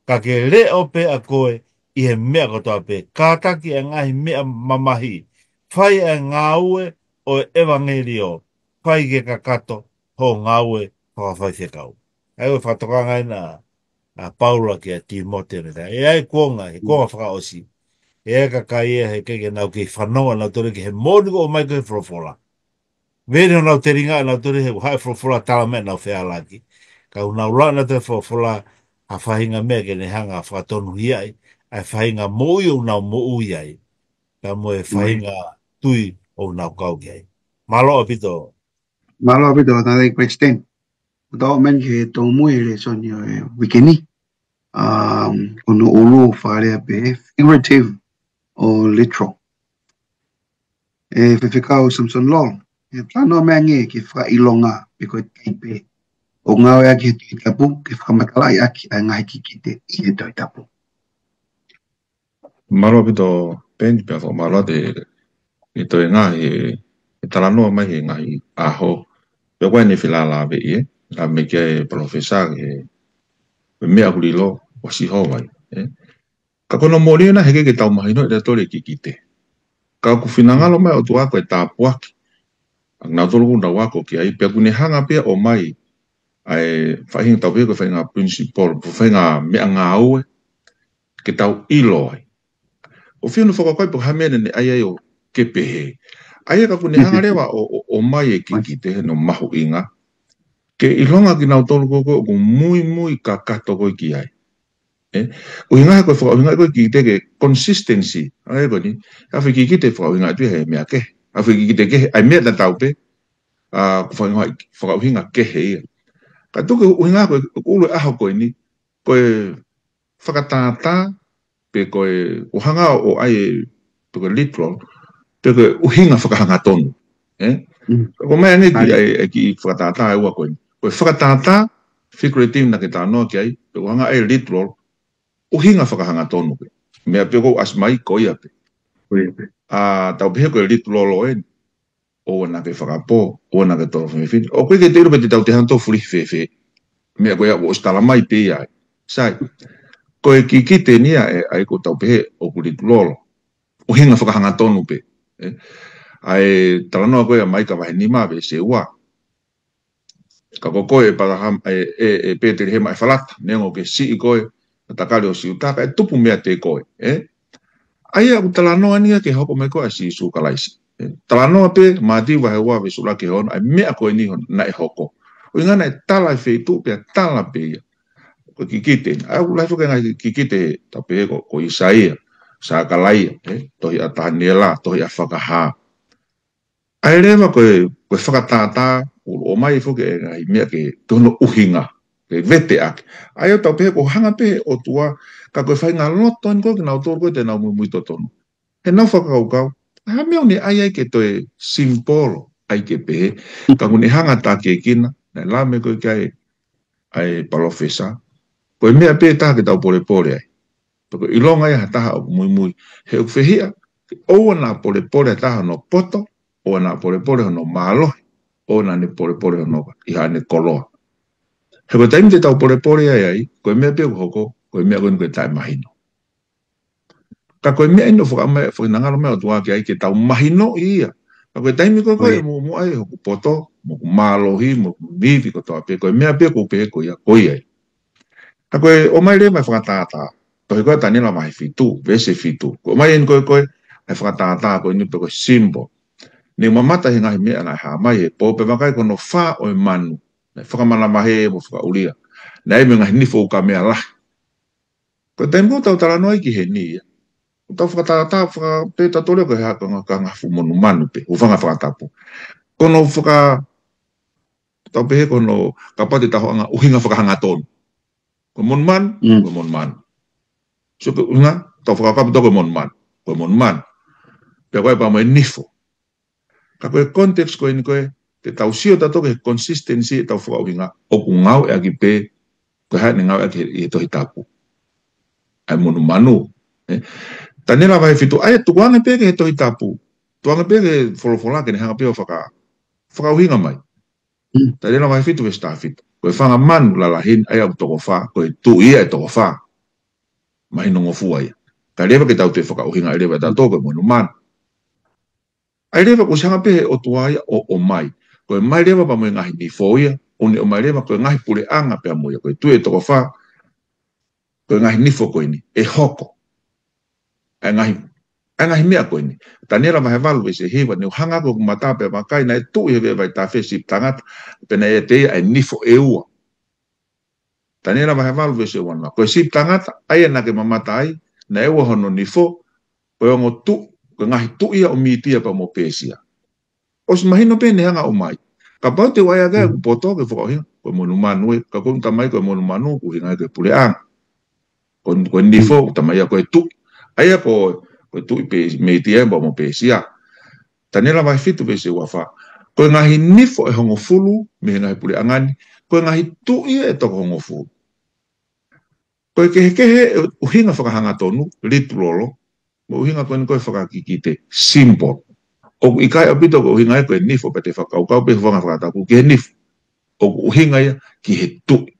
Ka ke leʻo pē ʻa koe ʻi he meʻa kotoa pē, kātaki e ngaahi meʻa mamahi, fai e ngāue ʻo e ʻevangeliō, fai ke kakato hoʻo ngāue fakafaifekau. ʻA ia ko e fakatokanga ʻena ʻa Paula kia Tīmote mei he, ʻe ʻi ai e kuonga, he kuonga fakaʻosi. ʻE ʻi ai e kakai ia he ʻikai ke nau kei fanongo ʻe nautolu ki he moʻoni ko ē ʻoku ʻomai ko ē he folofola. Veli honau telinga ʻe nautolu he ʻoku haʻu e folofola talamai ʻoku nau fehālaaki. Ka ʻoku nau lau ʻe nautolu e folofola ha faʻahinga meʻa ke ne hanga fakatonuhiaʻi ʻa e faʻahinga moʻui ʻoku nau moʻui ai. Ka mo e faʻahinga tui ʻoku nau kau ki ai. Mālō ʻaupito. Mālō ʻaupito, thank you, President. ʻOku tau ō mai ki he tōmui e lēsoni ʻo e uike ni. Um, ko hono ʻulu fakalea pē, figurative or literal. ʻE Faifekau Samson Lolo, ʻe talanoa mai ange ki he fakaʻilonga pe ko e taipe ʻoku ngāueʻaki he Tohi Tapu ke fakamatalaʻi ʻaki ʻa e ngaahi kikite ʻi he Tohi Tapu. Mālō ʻaupito Peni, pea fakamālō atu e toenga he, he talanoa mai he ngaahi ʻaho. Pea ko ʻene felālāveʻi, ē, ʻa e meʻa ko ē ʻa e palōfesa, ʻa e meʻa ʻoku lilo ʻa Sihova, ē. Ka ko hono moʻoni ʻena he ʻikai ke tau mahinoʻi ʻe tautolu e kikite. Ka ʻoku finangalo mai ʻOtua ko e tāpuaki ʻa kinautolu ʻoku nau ako ki ai, pea ʻoku ne hanga pē ʻo ʻomai ʻa e faʻahinga tau pehē ko e faʻahinga principle, ko e faʻahinga meʻangāue, ke tau ʻilo ai. ʻOku fiu ʻene fakakaukau pe ko e hā e meʻa naʻe ʻai ai ʻo ke pehē. ʻA ia ka ʻoku ne hanga leva ʻo, ʻo, ʻomai e kikite hono mahuʻinga. Ke ʻilonga kinautolu ko ē ʻoku muimui kakato ko ē ki ai. ʻE, ʻuhinga ko e fakaʻuhinga ko e kikite ke consistency. ʻA ia ko eni, ʻa e foʻi kikite fakaʻuhinga atu ia he meʻa kehe. ʻA e foʻi kikite kehe, ʻa e meʻa tatau pē, ʻa, ko e fakaʻuhinga, fakaʻuhinga kehe ia. Ka tuku ke ʻuhinga ko e, ko e ʻulu e ʻaho ko eni, ko e fakatātā, pe ko e, ʻo hanga ʻo ʻai e, pe ko e literal, pe ko e ʻuhinga fakahangatonu. ʻE? Mm. Ko e meʻa eni ki ai, e kiʻi fakatātā ʻe ua ko eni. Ko e fakatātā, figurative naʻa ke talanoa ki ai, pe ko e hanga ʻe literal, ʻuhinga fakahangatonu pē. Meʻa pē ʻoku ʻasi mai ko ia pē. Ko ia pē. ʻA, tau pehē ko e literal eni. ʻOua naʻa ke fakapō, ʻoua naʻa ke tō fefine. ʻOku ʻikai ke te ʻilo pe te tau te hanga ʻo fulihi fēfē. Meʻa ko ia ʻoku ʻosi tala mai pē ia ai. Sai. Ko e kikite eni ia ʻe, ʻa ia ʻoku tau pehē ʻoku literal. ʻUhinga fakahangatonu pē. ʻE? ʻA e talanoa ko ia ʻa Maika vahe nima veesi ua. Ka ko koe ʻe ʻEpalahama, ʻe, ʻe, ʻe Pētelihema ʻEfalata, neongo ʻoku ke siʻi koe, ʻa e takali ʻo Siuta, ka ʻe tupu meiate koe, ʻe? ʻA ia ʻoku talanoa eni ia ki he hoko mai ko ē ʻa Sīsū Kalaisi. ʻE? Talanoa pē, Mātiu vahe ua veesi ʻuluaki ki he ono, ʻa e meʻa ko eni hono, naʻe hoko. ʻUhinga naʻe tala e feituʻu pea tala pē ia. Ko e kikite, ʻa ia ʻoku lahi foki e ngaahi kikite, tau pehē ko, ko ʻĪsaia, Sākalaia, ʻe? Tohi ʻa Taniela, tohi ʻa Fakahā. ʻA ia leva ko e, ko e fakatātā, ʻo, ʻomai foki e ngaahi meʻa ke, ke hono ʻuhinga, ke vete ʻaki. ʻA ia ʻoku tau pehē ʻoku hanga pē he ʻOtua, ka ko e faʻahinga loto eni ko ē kinautolu ko ē te nau muimui totonu. He nau fakakaukau, ʻa e hā e meʻa ʻoku ne ʻai ai ke toe simple, ʻai ke pehē, ka ʻoku ne hanga ʻo takiekina, naʻe lave ko ē ki ai, ʻa e palōfesa, ko e meʻa pē taha ke tau polepole ai. Pea ko e ʻilonga ia ha taha ʻoku muimui. He ʻoku fehiʻa, ke ʻoua naʻa polepole ha taha hono poto, ʻoua naʻa polepole hono mālohi, ʻoua naʻa ne polepole hono ʻi haʻane koloa. He ko e taimi te tau polepole ai ai, ko e meʻa pē ʻoku hoko, ko e meʻa ko eni ko e taʻemahino. Ka ko e meʻa eni ʻoku fakamai, fakanangalo mai ʻOtua ki ai ke tau mahinoʻi ia. Ka ko e taimi ko ē ko ē ʻoku muʻomuʻa ai hoku poto, mo hoku mālohi, mo hoku ivi kotoa pē, ko e meʻa pē ʻoku pehē ko ia, ko ia ia. Ka ko e ʻomai leva e fakatātā, tohi ko ē ʻa Taniela vahe fitu, veesi fitu. Ko e ʻomai eni ko ē ko ē, ʻa e fakatātā ko eni pe ko e symbol. Ne mamata he ngaahi meʻa naʻe hā mai he pō pea vakai ko hono fā ʻo e manu. Naʻe fakamanavahē mo fakaʻulia. Naʻe ʻi ai mo e ngaahi nifo ukamea lahi. Ko e taimi ko ē ʻoku tau talanoa ai ki heni ia. ʻOku tau fakatātā, faka-, pehē tautolu ia ko e hā, ko e ngaahi, ko e ngaahi fuʻu monumanu pē, hūfanga he fakatapu. Ko hono faka-, tau pehē ko hono, kapau te tau hanga ʻuhinga fakahangatonu. Ko e monumanu, ko e monumanu. So ko e ʻuhinga, tau fakakapi tau ko e monumanu. Ko e monumanu. Pea ko e pā mo e nifo. Ka ko e context ko eni ko ē, te tau sio tautolu ki he consistency ʻetau fakaʻuhinga, ʻoku ngāueʻaki pē, ko e hā ʻene ngāueʻaki ʻi he Tohi Tapu. ʻA e monumanu, ʻe? Taniela vahe fitu, ʻa ia tukuange pē ki he Tohi Tapu. Tukuange pē ki he folofola ke ne hanga pē ʻo faka-, fakaʻuhinga mai. Taniela vahe fitu veesi taha fitu. Ko e fanga manu lalahi ni, ʻa ia ʻoku toko fā, ko e tuʻi ia ʻe toko fā. Mahino ngofua ia. Ka leva ke tau toe fakaʻuhinga ʻe leva tautolu ko e monumanu. ʻA ia leva kuo ʻosi hanga pē he ʻOtua ia ʻo, ʻomai. Ko e ʻomai leva pea mo e ngaahi nifo ia, ʻo ne ʻomai leva ko e ngaahi puleʻanga pea mo ia. Ko e tuʻi ʻe toko fā, ko e ngaahi nifo ko eni, ʻe hoko. ʻA e ngaahi, ʻa e ngaahi meʻa ko eni. Taniela vahe valu veesi hiva, ne u hanga ʻaki hoku mata pea vakai naʻe tuʻi he veʻe vaitafe sipi tangata, pea naʻe ʻiate ia ʻa e nifo ʻe ua. Taniela vahe valu veesi ua noa. Ko e sipi tangata, ʻa ia naʻa ke mamata ai, naʻe ua hono nifo, ko e ongo tuʻi, ko e ngaahi tuʻi ia ʻo Mītia pea mo Pēsia. ʻOsi mahino pē ʻene hanga ʻo ʻomai. Kapau te u ʻai ʻaki ʻeku poto ke fakaʻuhinga, ko e monumanu ē, ka ko e tamai ko e monumanu, ʻoku ʻuhinga ia ko e puleʻanga. Ko, ko e nifo, tamai ia ko e tuʻi. ʻA ia ko, ko e tuʻi pē Mītia pea mo Pēsia. Taniela vahe fitu veesi ua fā. Ko e ngaahi nifo ʻe hongofulu, mei he ngaahi puleʻanga ni, ko e ngaahi tuʻi ʻe toko hongofulu. Ko e kehekehe ʻe ʻuhinga fakahangatonu, literal, mo e ʻuhinga ko eni ko e fakakikite, symbol. ʻOku ʻikai ʻaupito ko e ʻuhinga ia ko e nifo pea te fakakaukau pē hūfanga he fakatapu ki he nifo. ʻOku ʻuhinga ia ki he tuʻi.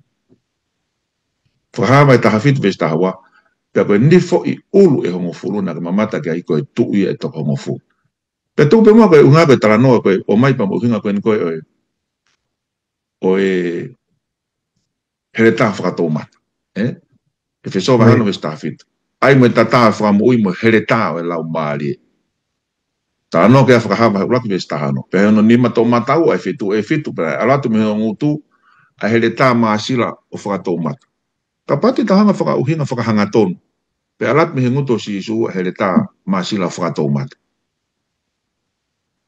Fakahā vahe taha fitu veesi taha ua, pea ko e nifo ʻi ʻulu ʻe hongofulu naʻa ke mamata ki ai ko e tuʻi ia ʻe toko hongofulu. Pea tuku pē muʻa ko e ʻuhinga ko e talanoa ko e ʻomai pea mo e ʻuhinga ko eni ko e ʻo e, ʻo e heletā fakatoumata. ʻE? ʻEfesō vahe ono veesi taha fitu. ʻAi mo e tatā ʻo e fakamoʻui mo e heletā ʻo e Laumālie. Talanoa ki ai Fakahā vahe ʻuluaki veesi taha ono. Pea ʻi hono nima toʻomataʻu ʻa e fetuʻu ʻe fitu, pea ʻalu atu mei hono ngutu ʻa e heletā māsila ʻo fakatoumata. Kapau te tau hanga ʻo fakaʻuhinga fakahangatonu, pea ʻalu atu mei he ngutu ʻo Sīsū ʻa e heletā māsila ʻo fakatoumata.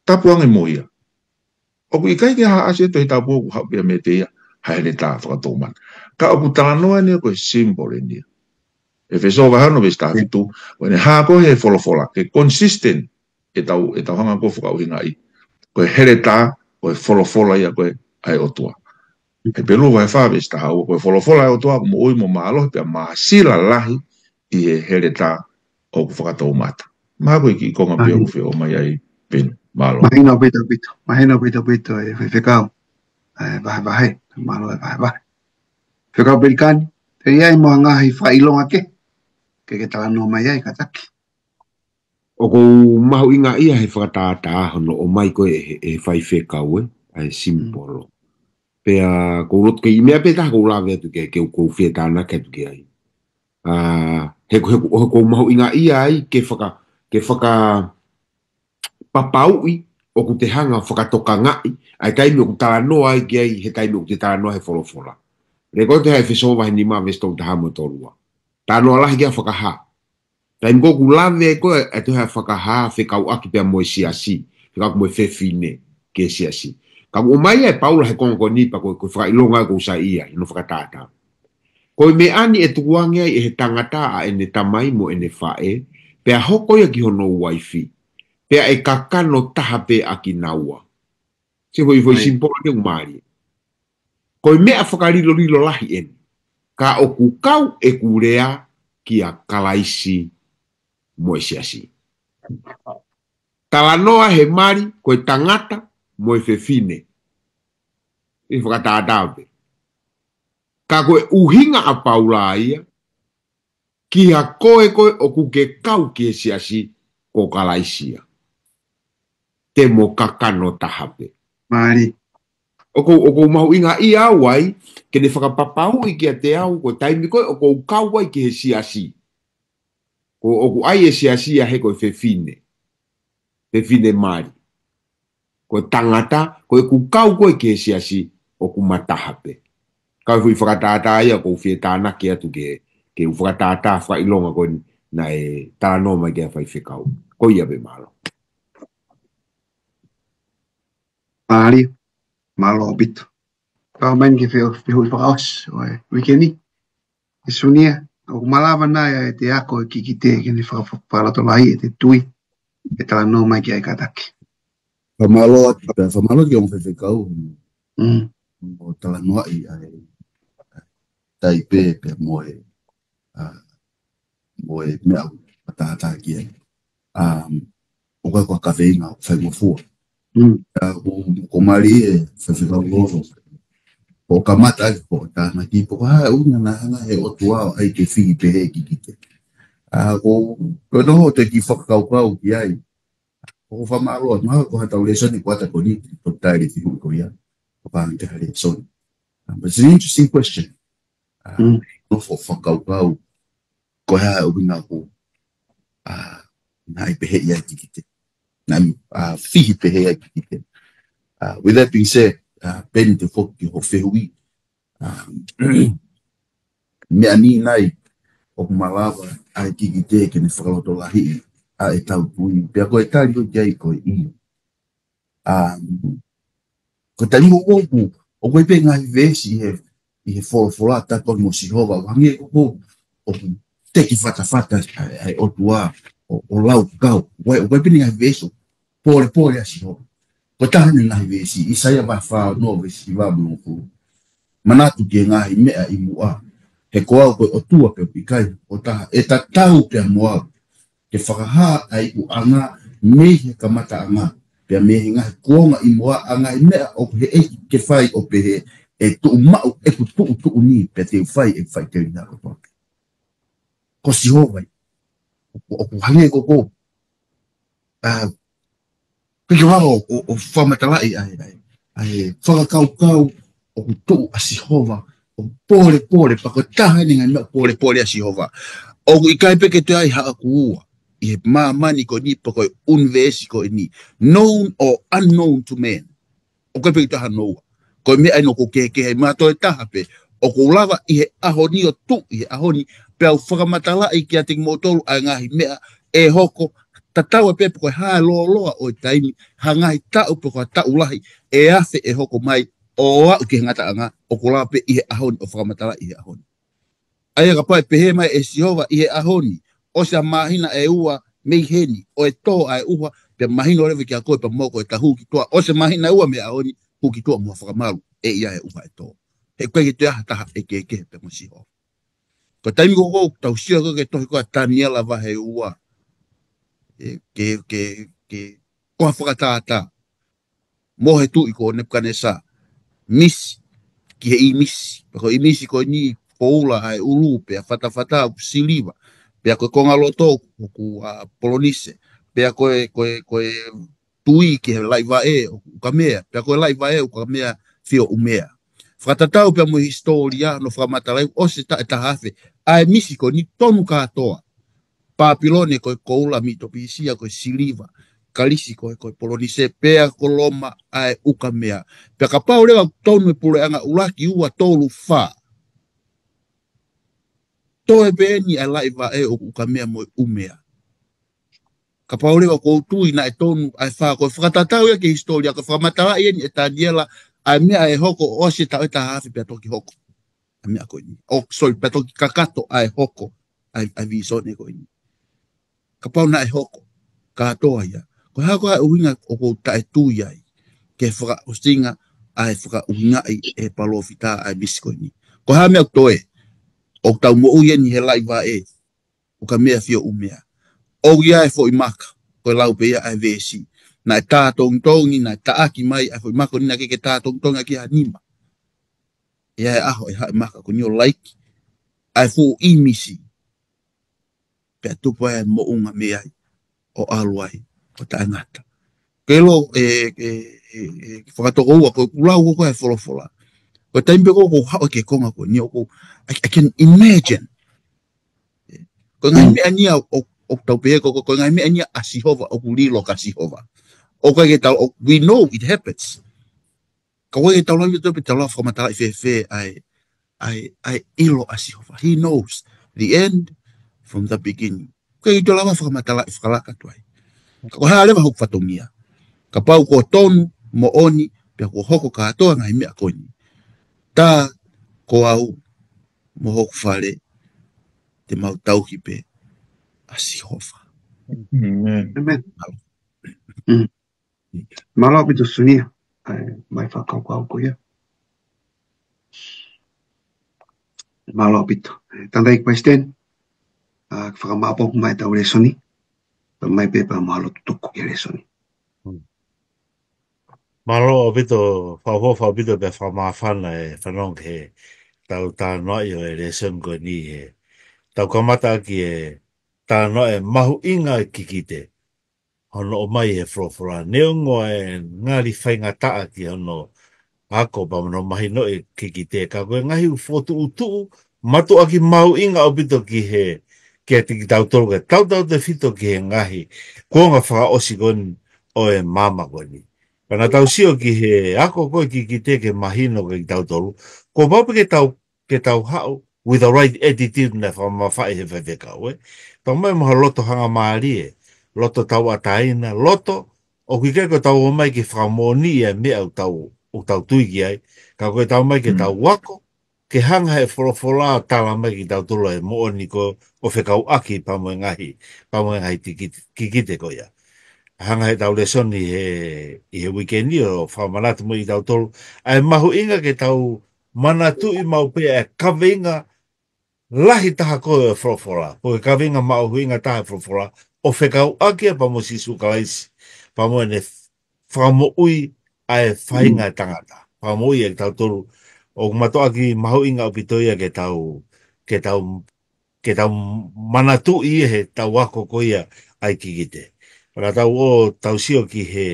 Tapu ange mo ia. ʻOku ʻikai ke ʻasi ʻi he Tohi Tapu ʻoku haʻu pē meiate ia ha heletā fakatoumata. Ka ʻoku talanoa ʻeni ia ko e symbol ʻeni ia. ʻEfesō vahe ono veesi taha fitu, ko ʻene hā ko ē he folofola, ke consistent ʻetau, ʻetau hanga ko ē ʻo fakaʻuhingaʻi. Ko e heletā, ko e folofola ia ko ē ʻa e ʻOtua. Hepelū vahe fā veesi taha ua, ko e folofola ʻa e ʻOtua ʻoku moʻui mo mālohi pea māsila lahi ʻi he heletā ʻoku fakatoumata. Mahalo ko e kiʻi konga pē ʻoku feʻao mai ai, Peni. Mālō. Mahino ʻaupito ʻaupito. Mahino ʻaupito ʻaupito e faifekau. ʻE vahevahe. Mālō e vahevahe. Faifekau Pelikani, ʻe ʻi ai mo ha ngaahi fakaʻilonga kehe ke ke talanoa mai ai kātaki? ʻOku ou mahuʻingaʻia he fakatātā hono ʻomai ko ē ʻe he, ʻe he faifekau ē, ʻa e symbol. Pea ʻoku ou loto ki he meʻa pē taha ʻoku ou lave atu ki ai, ke u, ʻoku ou fie tānaki atu ki ai. ʻA, he ʻoku, he ʻoku, ʻoku ou mahuʻingaʻia ai ke faka, ke fakapapauʻi ʻoku te hanga ʻo fakatokangaʻi ʻa e taimi ʻoku talanoa ai ki ai, he taimi ʻoku te talanoa he folofola. Lea ko ē ʻa ʻEfesō vahe nima veesi tolu taha mo e tolu ua. Talanoa lahi ki ai Fakahā. Taimi ko ē ʻoku lave ai ko ē ʻa e tohi ʻa Fakahā fekauʻaki pea mo e siasi, fekauʻaki mo e fefine ki he siasi. Ka ʻoku ʻomai ʻe Paula he konga ko eni pea ko e, ko e fakaʻilonga ʻoku ou saiʻia ai, hono fakatātā. Ko e meʻa ni ʻe tukuange ai ʻe he tangata ʻa ʻene tamai mo ʻene faʻē, pea hoko ia ki hono uaifi, pea ʻe kakano taha pē ʻa kinaua. Sio foʻi, foʻi symbol ʻoku mālie. Ko e meʻa fakalilolilo lahi ʻeni. Ka ʻoku kau ʻeku lea kia Kalaisi mo e siasi. Talanoa he mali, ko e tangata mo e fefine. ʻI he fakatātā pē. Ka ko e ʻuhinga ʻa Paula ia, ki ha koe ko ē ʻoku ke kau ki he siasi ko Kalaisi ia. Te mo kakano taha pē. Mālie. ʻOku, ʻoku mahuʻingaʻia au ai, ke ne fakapapauʻi kiate au, ko e taimi ko ē ʻoku ou kau ai ki he siasi. Ko ʻoku ʻai e siasi ia he ko e fefine. Fefine mali. Ko e tangata, ko ʻeku kau ko ē ki he siasi ʻoku ma taha pē. Ka ko e foʻi fakatātā ia ʻoku ou fie tānaki atu ke, ke u fakatātā fakaʻilonga ko eni naʻe talanoa mai ki ai ʻa e faifekau. Ko ia pē, mālō. Mālie, mālō ʻaupito. Ka mai ke fie, fie hui fakaʻosi, ʻo e, uike ni. ʻE Sunia, ʻoku malava nai ʻa e te ako e kikite ke ne faka-, fakalotolahi ʻete tui, ʻe talanoa mai ki ai kātaki. Fakamālō atu, pea fakamālō ki he ongo faifekau. Mm. ʻO talanoaʻi ʻa e, ʻa e taipe, pea mo e, ʻa, mo e meʻa ʻoku fakatātā ki ai. Um, ʻoku ʻikai ko ha kaveinga ʻoku faingofua. Mm. ʻA, ʻoku, ʻoku mālie e faifekau Lolo. ʻOku kamata ai ko e tānaki, pe ko e hā e ʻuhinga naʻe hanga he ʻOtua ʻo ʻai ke fihi pehē e kikite. ʻA, ʻoku, ko e noho te ki fakakaukau ki ai. ʻOku fakamālō, mahalo ko ha tau lēsoni ko ata ko eni, ko e taile ki hui ko ia. ʻOku ʻikai ke ha lēsoni. Um, but it's an interesting question. ʻA, mm, nofo fakakaukau, ko e hā e ʻuhinga ʻoku, ʻa, naʻe pehē ai e kikite. Naʻe, ʻa, fihi pehē ai e kikite. Uh, with that being said, uh, Peni, te u foki ki hoʻo fehuʻi. Um, meʻa ni nai, ʻoku malava ʻa e kikite ke ne fakalotolahiʻi ʻa ʻetau tui. Pea ko e tali ʻoku ʻi ai ko e ʻio. Um, ko e taimi ʻoku, ʻoku ʻi ai pē ngaahi veesi ʻi he, ʻi he folofola, tapu mo Sihova, ʻo hangē ko ē ʻoku teki fatafata ʻa e, ʻa e ʻOtua ʻo, ʻo lau kau. ʻOku ʻi ai, ʻoku ʻi ai pē ngaahi veesi ʻoku polepole ʻa Sihova. Ko e taha eni e ngaahi veesi, ʻAisea vahe fā ono veesi hiva mo e hongofulu. Manatu ki he ngaahi meʻa ʻi muʻa, he ko au ko e ʻOtua pē ʻoku ʻikai ʻo taha, ʻe tatau pē mo au, ke fakahā ʻa e ikuʻanga mei he kamataʻanga, pea mei he ngaahi kuonga ʻi muʻa, ʻa e ngaahi meʻa ʻoku heʻeki ke fai, ʻo pehē, ʻe tuʻu maʻu ʻeku tuʻutuʻuni, pea te u fai ʻeku faʻiteliha kotoa pē. Ko Sihova ia. ʻOku, ʻoku hangē ko ē ʻoku, ʻa, piki vao ʻo, ʻo fakamatalaʻi ʻa e, ʻa e, ʻa e fakakaukau ʻoku tuʻu ʻa Sihova ʻOku polepole, pea ko e taha eni e ngaahi meʻa ʻoku polepole ʻa Sihova. ʻOku ʻikai pē ke toe ʻi ai haʻaku ua ʻi he māmani ko eni, pe ko e ʻunivēsi ko eni, known or unknown to man. ʻOku ʻikai pē ke toe ʻi ai hano ua. Ko e meʻa eni ʻoku ou kehekehe ai, mo e toe taha pē, ʻoku ou lava ʻi he ʻaho ni ʻo tuʻu ʻi he ʻaho ni, peá u fakamatalaʻi kiate kimoutolu ʻa e ngaahi meʻa ʻe hoko, tatau ai pē pe ko e hā e lōloa ʻo e taimi, ha ngaahi taʻu pe ko ha taʻu lahi ʻe afe ʻe hoko mai, ʻo aʻu ki he ngataʻanga, ʻoku ou lava pē ʻi he ʻaho ni ʻo fakamatalaʻi ʻi he ʻaho ni. ʻA ia kapau ʻe pehē mai ʻe Sihova ʻi he ʻaho ni, ʻosi ʻa e māhina ʻe ua mei heni, ʻo e tō ʻa e ʻuha, pea mahino leva kia koe pea mo au ko e ta hū ki tuʻa, ʻosi e māhina ʻe ua mei he ʻaho ni, hū ki tuʻa mo fakamalu, ʻe ʻi ai e ʻuha ʻe tō. He ʻoku ʻikai ke toe ʻi ai ha taha ʻe kehekehe pea mo Sihova. Ko e taimi ko ē ʻoku tau sio ko ē ki he tohi ko ē ʻa Taniela vahe ua, ē, ke, ke, ke, ko ha fakatātā mo e tuʻi ko Nepukanesa, misi ki he ʻīmisi. Pea ko e ʻīmisi ko eni, koula ʻa e ʻulu, pea fatafata ʻoku siliva, pea ko e kongaloto ʻoku, ʻa, polonise, pea ko e, ko e, ko e tui ki he laʻivaʻe ʻoku ukamea, pea ko e laʻivaʻe ʻoku ukamea fio ʻumea. Fakatatau pea mo e hisitōlia, hono fakamatalaʻi ʻosi e taʻu ʻe taha afe, ʻa e misi ko eni tonu kātoa. Papilone ko e koula, Mitopisia ko e siliva, Kalisi ko e, ko e polonise, pea ko Loma ʻa e ukamea. Pea kapau leva ʻoku tonu e puleʻanga ʻuluaki, ua, tolu, fā, toe pē eni ʻa e laʻivaʻe ʻoku ukamea mo e ʻumea. Kapau leva ʻoku ou tui naʻe tonu ʻa e fā, ko e fakatatau ia ki he hisitōlia, ko e fakamatalaʻi eni ʻe Taniela ʻa e meʻa ʻe hoko ʻosi e taʻu ʻe taha afe pea toki hoko ʻa e meʻa ko eni. ʻO, sorry, pea toki kakato ʻa e hoko ʻa e, ʻa e vīsone ko eni. Kapau naʻe hoko kātoa ia, ko e hā koā e ʻuhinga ʻoku ou taʻetui ai ki he fakaʻosinga ʻa e fakaʻuhingaʻi ʻe he palōfita ʻa e misi ko eni? Ko e hā e meʻa ʻoku toe? ʻOku tau moʻui eni he laʻivaʻe ʻoku ukamea fio ʻumea. ʻOku ʻi ai e foʻi maka, ko e lau pē ia ʻa e veesi, naʻe tā tongitongi, naʻe taʻaki mai ʻa e foʻi maka ko eni, naʻe ʻikai ke tā tongitongi ʻaki ha nima. ʻI ai e ʻaho ʻe haʻu e maka ko eni ʻo laiki ʻa e fuʻu ʻīmisi, pea tupu ai e moʻunga mei ai ʻo ʻalu ai ʻo taʻengata. Ke lo, e, e, e, e, fakatokoua, ko ʻeku lau ko ē ʻa e folofola. Ko e taimi pē ko ē ʻoku ou haʻu ki he konga ko eni, ʻoku ou, I, I can imagine. Ko e ngaahi meʻa eni ia ʻo, ʻo, ʻoku tau pehē ko, ko, ko e ngaahi meʻa eni ia ʻa Sihova, ʻoku lilo kia Sihova. ʻOku ʻikai ke tau, ʻo, we know it happens. Ka ʻoku ʻikai ke tau lava ʻo pehē tau lava fakamatalaʻi fēfē ʻa e, ʻa e, ʻa e ʻilo ʻa Sihova. He knows the end from the beginning. ʻOku ʻikai ke tau lava fakamatalaʻi fakalaka atu ai. Ka ko e hā leva hoku fatongia? Kapau kuo tonu, moʻoni, pea kuo hoko kātoa e ngaahi meʻa ko eni, tā ko au mo hoku fale, te mau tauhi pē ʻa Sihova. ʻĒmeni. ʻĒmeni. Mm. Mālō ʻaupito Sonia, ʻa e mai fakakaukau ko ia. Mālō ʻaupito. Tangataʻeiki Palesiteni, ʻa, fakamāʻopoʻopo mai ʻetau lēsoni, pea mai pē pea mo ha lotu tuku ki he lēsoni. Mm. Mālō ʻaupito, fakaʻofoʻofa ʻaupito pea fakamāfana e fanongo ki heʻetau talanoaʻi ʻo e lēsoni ko eni he tau kamata ʻaki e talanoa e mahuʻinga e kikite hono ʻomai he folofola. Neongo e ngali faingataʻa ki hono ako pea mo hono mahinoʻi e kikite, ka ko e ngaahi fokotuʻutuʻu mātuʻaki mahuʻinga ʻaupito ki he, kiate kitautolu, ke tautautefito ki he ngaahi kuonga fakaʻosi ko eni ʻo e maama ko eni. Pea naʻa tau sio ki he ako ko ē kikite ke mahino kiate kitautolu, kuo pau pē ke tau, ke tau haʻu with the right attitude naʻe fakamamafaʻi he faifekau, ē. Tau mai mo ha loto hangamālie, loto tauʻatāina, loto ʻoku ʻikai ko ʻetau ōmai ke fakamoʻoniʻi e meʻa ʻoku tau, ʻoku tau tui ki ai, ka ko ʻetau ōmai ke tau ako, ke hanga he folofola ʻo tala mai kiate kitautolu e moʻoni ko ē ʻo fekauʻaki pea mo e ngaahi, pea mo e ngaahi tiki-, kikite ko ia. Hanga heʻetau lēsoni he, ʻi he uike ni ʻo fakamanatu mai kiate kitautolu ʻa e mahuʻinga ke tau manatuʻi maʻu pē ʻa e kaveinga lahi taha ko ē ʻo e folofola, ko e kaveinga mahuʻinga taha ʻo e folofola, ʻo fekauʻaki ia pea mo Sīsū Kalaisi, pea mo ʻene fakamoʻui ʻa e faʻahinga ʻo e tangata. Fakamoʻui ʻa kitautolu. ʻOku mātuʻaki mahuʻinga ʻaupito ia ke tau, ke tau, ke tau manatuʻi heʻetau ako ko ia ʻa e kikite. Pea ka tau ō, tau sio ki he,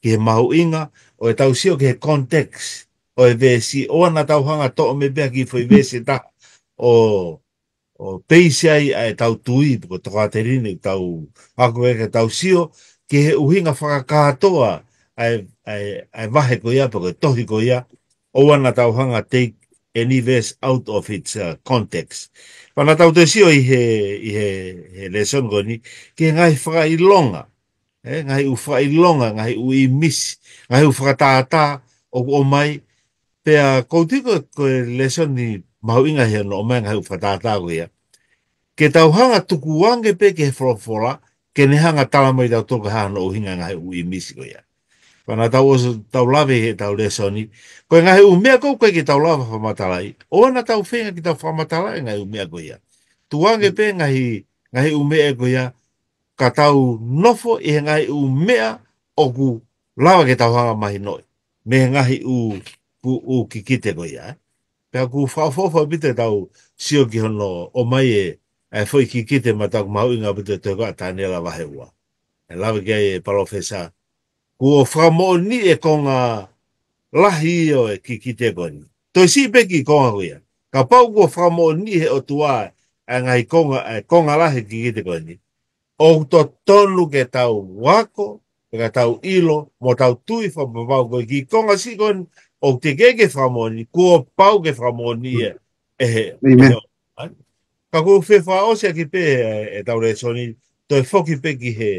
ki he mahuʻinga, ʻo ʻetau sio ki he context ʻo e veesi, ʻoua naʻa tau hanga ʻo toʻo mei ai pē ha kiʻi foʻi veesi ʻe taha ʻo, ʻo peisi ai ʻa ʻetau tui, pe ko e tokāteline ʻoku tau ako ai ke tau sio, ki he ʻuhinga fakakātoa ʻa e, ʻa e, ʻa e vahe ko ia, pe ko e tohi ko ia, ʻoua naʻa tau hanga ʻo take any verse out of its, uh, context. Pea naʻa tau toe sio ʻi he, ʻi he, he lēsoni ko eni, ki he ngaahi fakaʻilonga, ē, ngaahi ʻū fakaʻilonga, ngaahi ʻū ʻīmisi, ngaahi ʻū fakatātā ʻoku ʻomai, pea ʻoku ou tui ko e, ko e lēsoni mahuʻinga ʻi hono ʻomai ngaahi ʻū fakatātā ko ia. Ke tau hanga ʻo tukuange pē ki he folofola, ke ne hanga ʻo tala mai tautolu ko e hā hono ʻuhinga ngaahi ʻū ʻīmisi ko ia. Pea naʻa tau ʻosi tau lave ʻi heʻetau lēsoni, ko e ngaahi ʻū meʻa ko ē ʻoku ʻikai ke tau lava ʻo fakamatalaʻi, ʻoua naʻa tau feinga ke tau fakamatalaʻi ngaahi ʻū meʻa ko ia. Tukuange pē ngaahi, ngaahi ʻū meʻa ko ia, ka tau nofo ʻi he ngaahi ʻū meʻa ʻoku lava ke tau hanga ʻo mahinoʻi mei he ngaahi ʻū, ʻū, ʻū kikite ko ia, ē. Pea ʻoku fakaʻofoʻofa ʻaupito ʻetau sio ki hono ʻomai ʻe, ʻa e foʻi kikite maʻatautolu mahuʻinga ʻaupito ʻi he tohi ko ia ʻa Taniela vahe ua. ʻE lave ki ai e palōfesa, kuo fakamoʻoniʻi e konga lahi ʻo e kikite ko eni. Toe siʻi pē kiʻi konga ko ia. Kapau kuo fakamoʻoniʻi ʻe he ʻOtua ʻa e ngaahi konga, ʻa e konga lahi ʻo e kikite ko eni, ʻoku totonu ke tau ako, ke tau ʻilo, mo tau tui fakapapau ko e kiʻi konga siʻi ko eni, ʻoku teʻeki ke fakamoʻoniʻi, kuo pau ke fakamoʻoniʻi ʻe, ʻe he, ʻe he ʻOtua. Ka ʻoku ou fie fakaʻosi ʻaki pē ʻe, ʻetau lēsoni, toe foki pē ki he,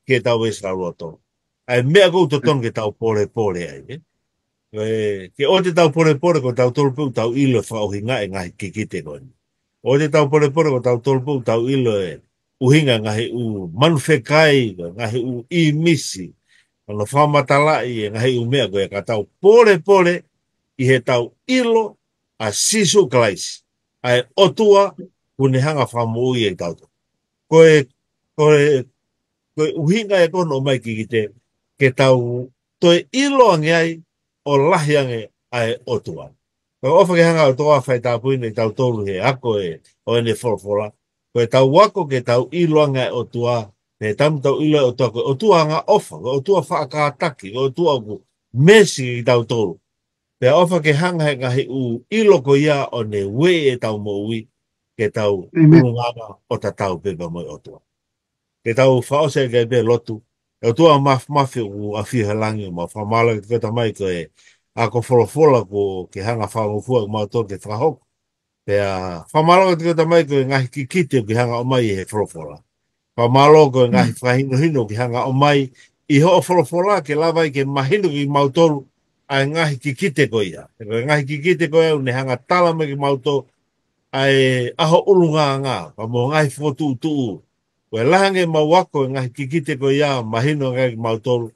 ki heʻetau veesi ʻe taha lua tolu. ʻA e meʻa ʻoku totonu ke tau polepole ai, ē? Ko e, ke ʻoua te tau polepole ko tautolu pē ʻoku tau ʻilo e fakaʻuhinga e ngaahi kikite ko eni. ʻOua te tau polepole ko tautolu pē ʻoku tau ʻilo e ʻuhinga e ngaahi ʻū manu fekai, ko e ngaahi ʻū ʻīmisi, hono fakamatalaʻi e ngaahi ʻū meʻa ko ia, ka tau polepole ʻi heʻetau ʻilo ʻa Sīsū Kalaisi, ʻa e ʻOtua kuo ne hanga ʻo fakamoʻui kitautolu. Ko e, ko e, ko e ʻuhinga ia ko hono ʻomai e kikite, ke tau toe ʻilo ange ai ʻo lahi ange ʻa e ʻOtua. Ko e ʻofa ke hanga ʻe he ʻOtua ʻo faitāpuekina kitautolu he ako ʻe, ʻo ʻene folofola. Ko ʻetau ako ke tau ʻilo ange ʻa e ʻOtua, pea tau ʻilo ʻa e ʻOtua ko e ʻOtua angaʻofa, ko e ʻOtua faʻa kātaki, ko e ʻOtua ʻoku meesi kitautolu. Pea ʻofa ke hanga ʻe he ngaahi ʻū ʻilo ko ia ʻo ne ueʻi ʻetau moʻui, ke tau ʻulungaanga ʻo tatau pē pea mo e ʻOtua. Ke tau fakaʻosi ʻaki pē e lotu. ʻE ʻOtua Māfimafi ʻoku ʻafio he langi, ʻoku mau fakamālō atu ki he Tamai ko e ako folofola kuo ke hanga ʻo fakangofua kimautolu ke fakahoko. Pea fakamālō atu ki he Tamai ko e ngaahi kikite ʻoku ke hanga ʻo ʻomai ʻi he folofola. Fakamālō ko e ngaahi fakahinohino ʻoku ke hanga ʻo ʻomai ʻi hoʻo folofola ke lava ai ke mahino kiate kimautolu ʻa e ngaahi kikite ko ia. He ko e ngaahi kikite ko ia ʻoku ne hanga ʻo tala mai kiate kimautolu ʻa e ʻaho ʻulungaanga, pea mo e ngaahi fokotuʻutuʻu. Ko e lahi ange ʻemau ako e ngaahi kikite ko ia, mahino ange kiate kimautolu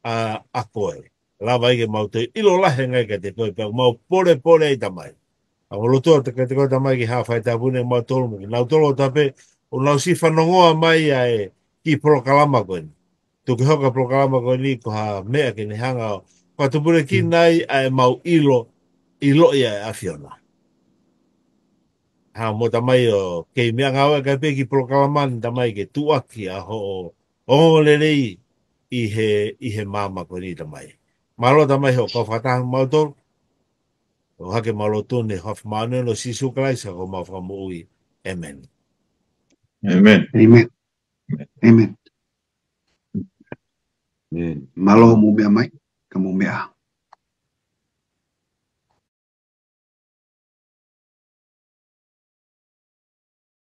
ʻa, ʻa koe. Lava ai ke mau toe ʻilo lahi ange kiate koe, pea mau polepole ai Tamai. ʻOku mau lotua atu kiate koe Tamai ke hanga ʻo faitāpuekina kimautolu, mo kinautolu ʻoku tau pē, ʻoku nau siʻi fanongoa mai ʻa e kiʻi polokalama ko eni. Tuku ke hoko e polokalama ko eni ko ha meʻa ke ne hanga ʻo fakatupulekina ai ʻa ʻemau ʻilo, ʻiloʻi ʻa e ʻAfiona. Hanga mo Tamai ʻo kei meʻangāueʻaki pē e kiʻi polokalama ni Tamai ke tuʻuaki ʻa hoʻo ongoongolelei ʻi he, ʻi he māmani ko eni Tamai. Mālō Tamai hoʻo kau fakataha mo kimautolu. ʻOku hake ʻemau lotu ni ʻi he huafa māʻoniʻoni ʻo Sīsū Kalaisi ko homau Fakamoʻui. ʻĒmeni. ʻĒmeni. ʻĒmeni. ʻĒmeni. Mālō hoʻomou meʻa mai, ka mou meʻa.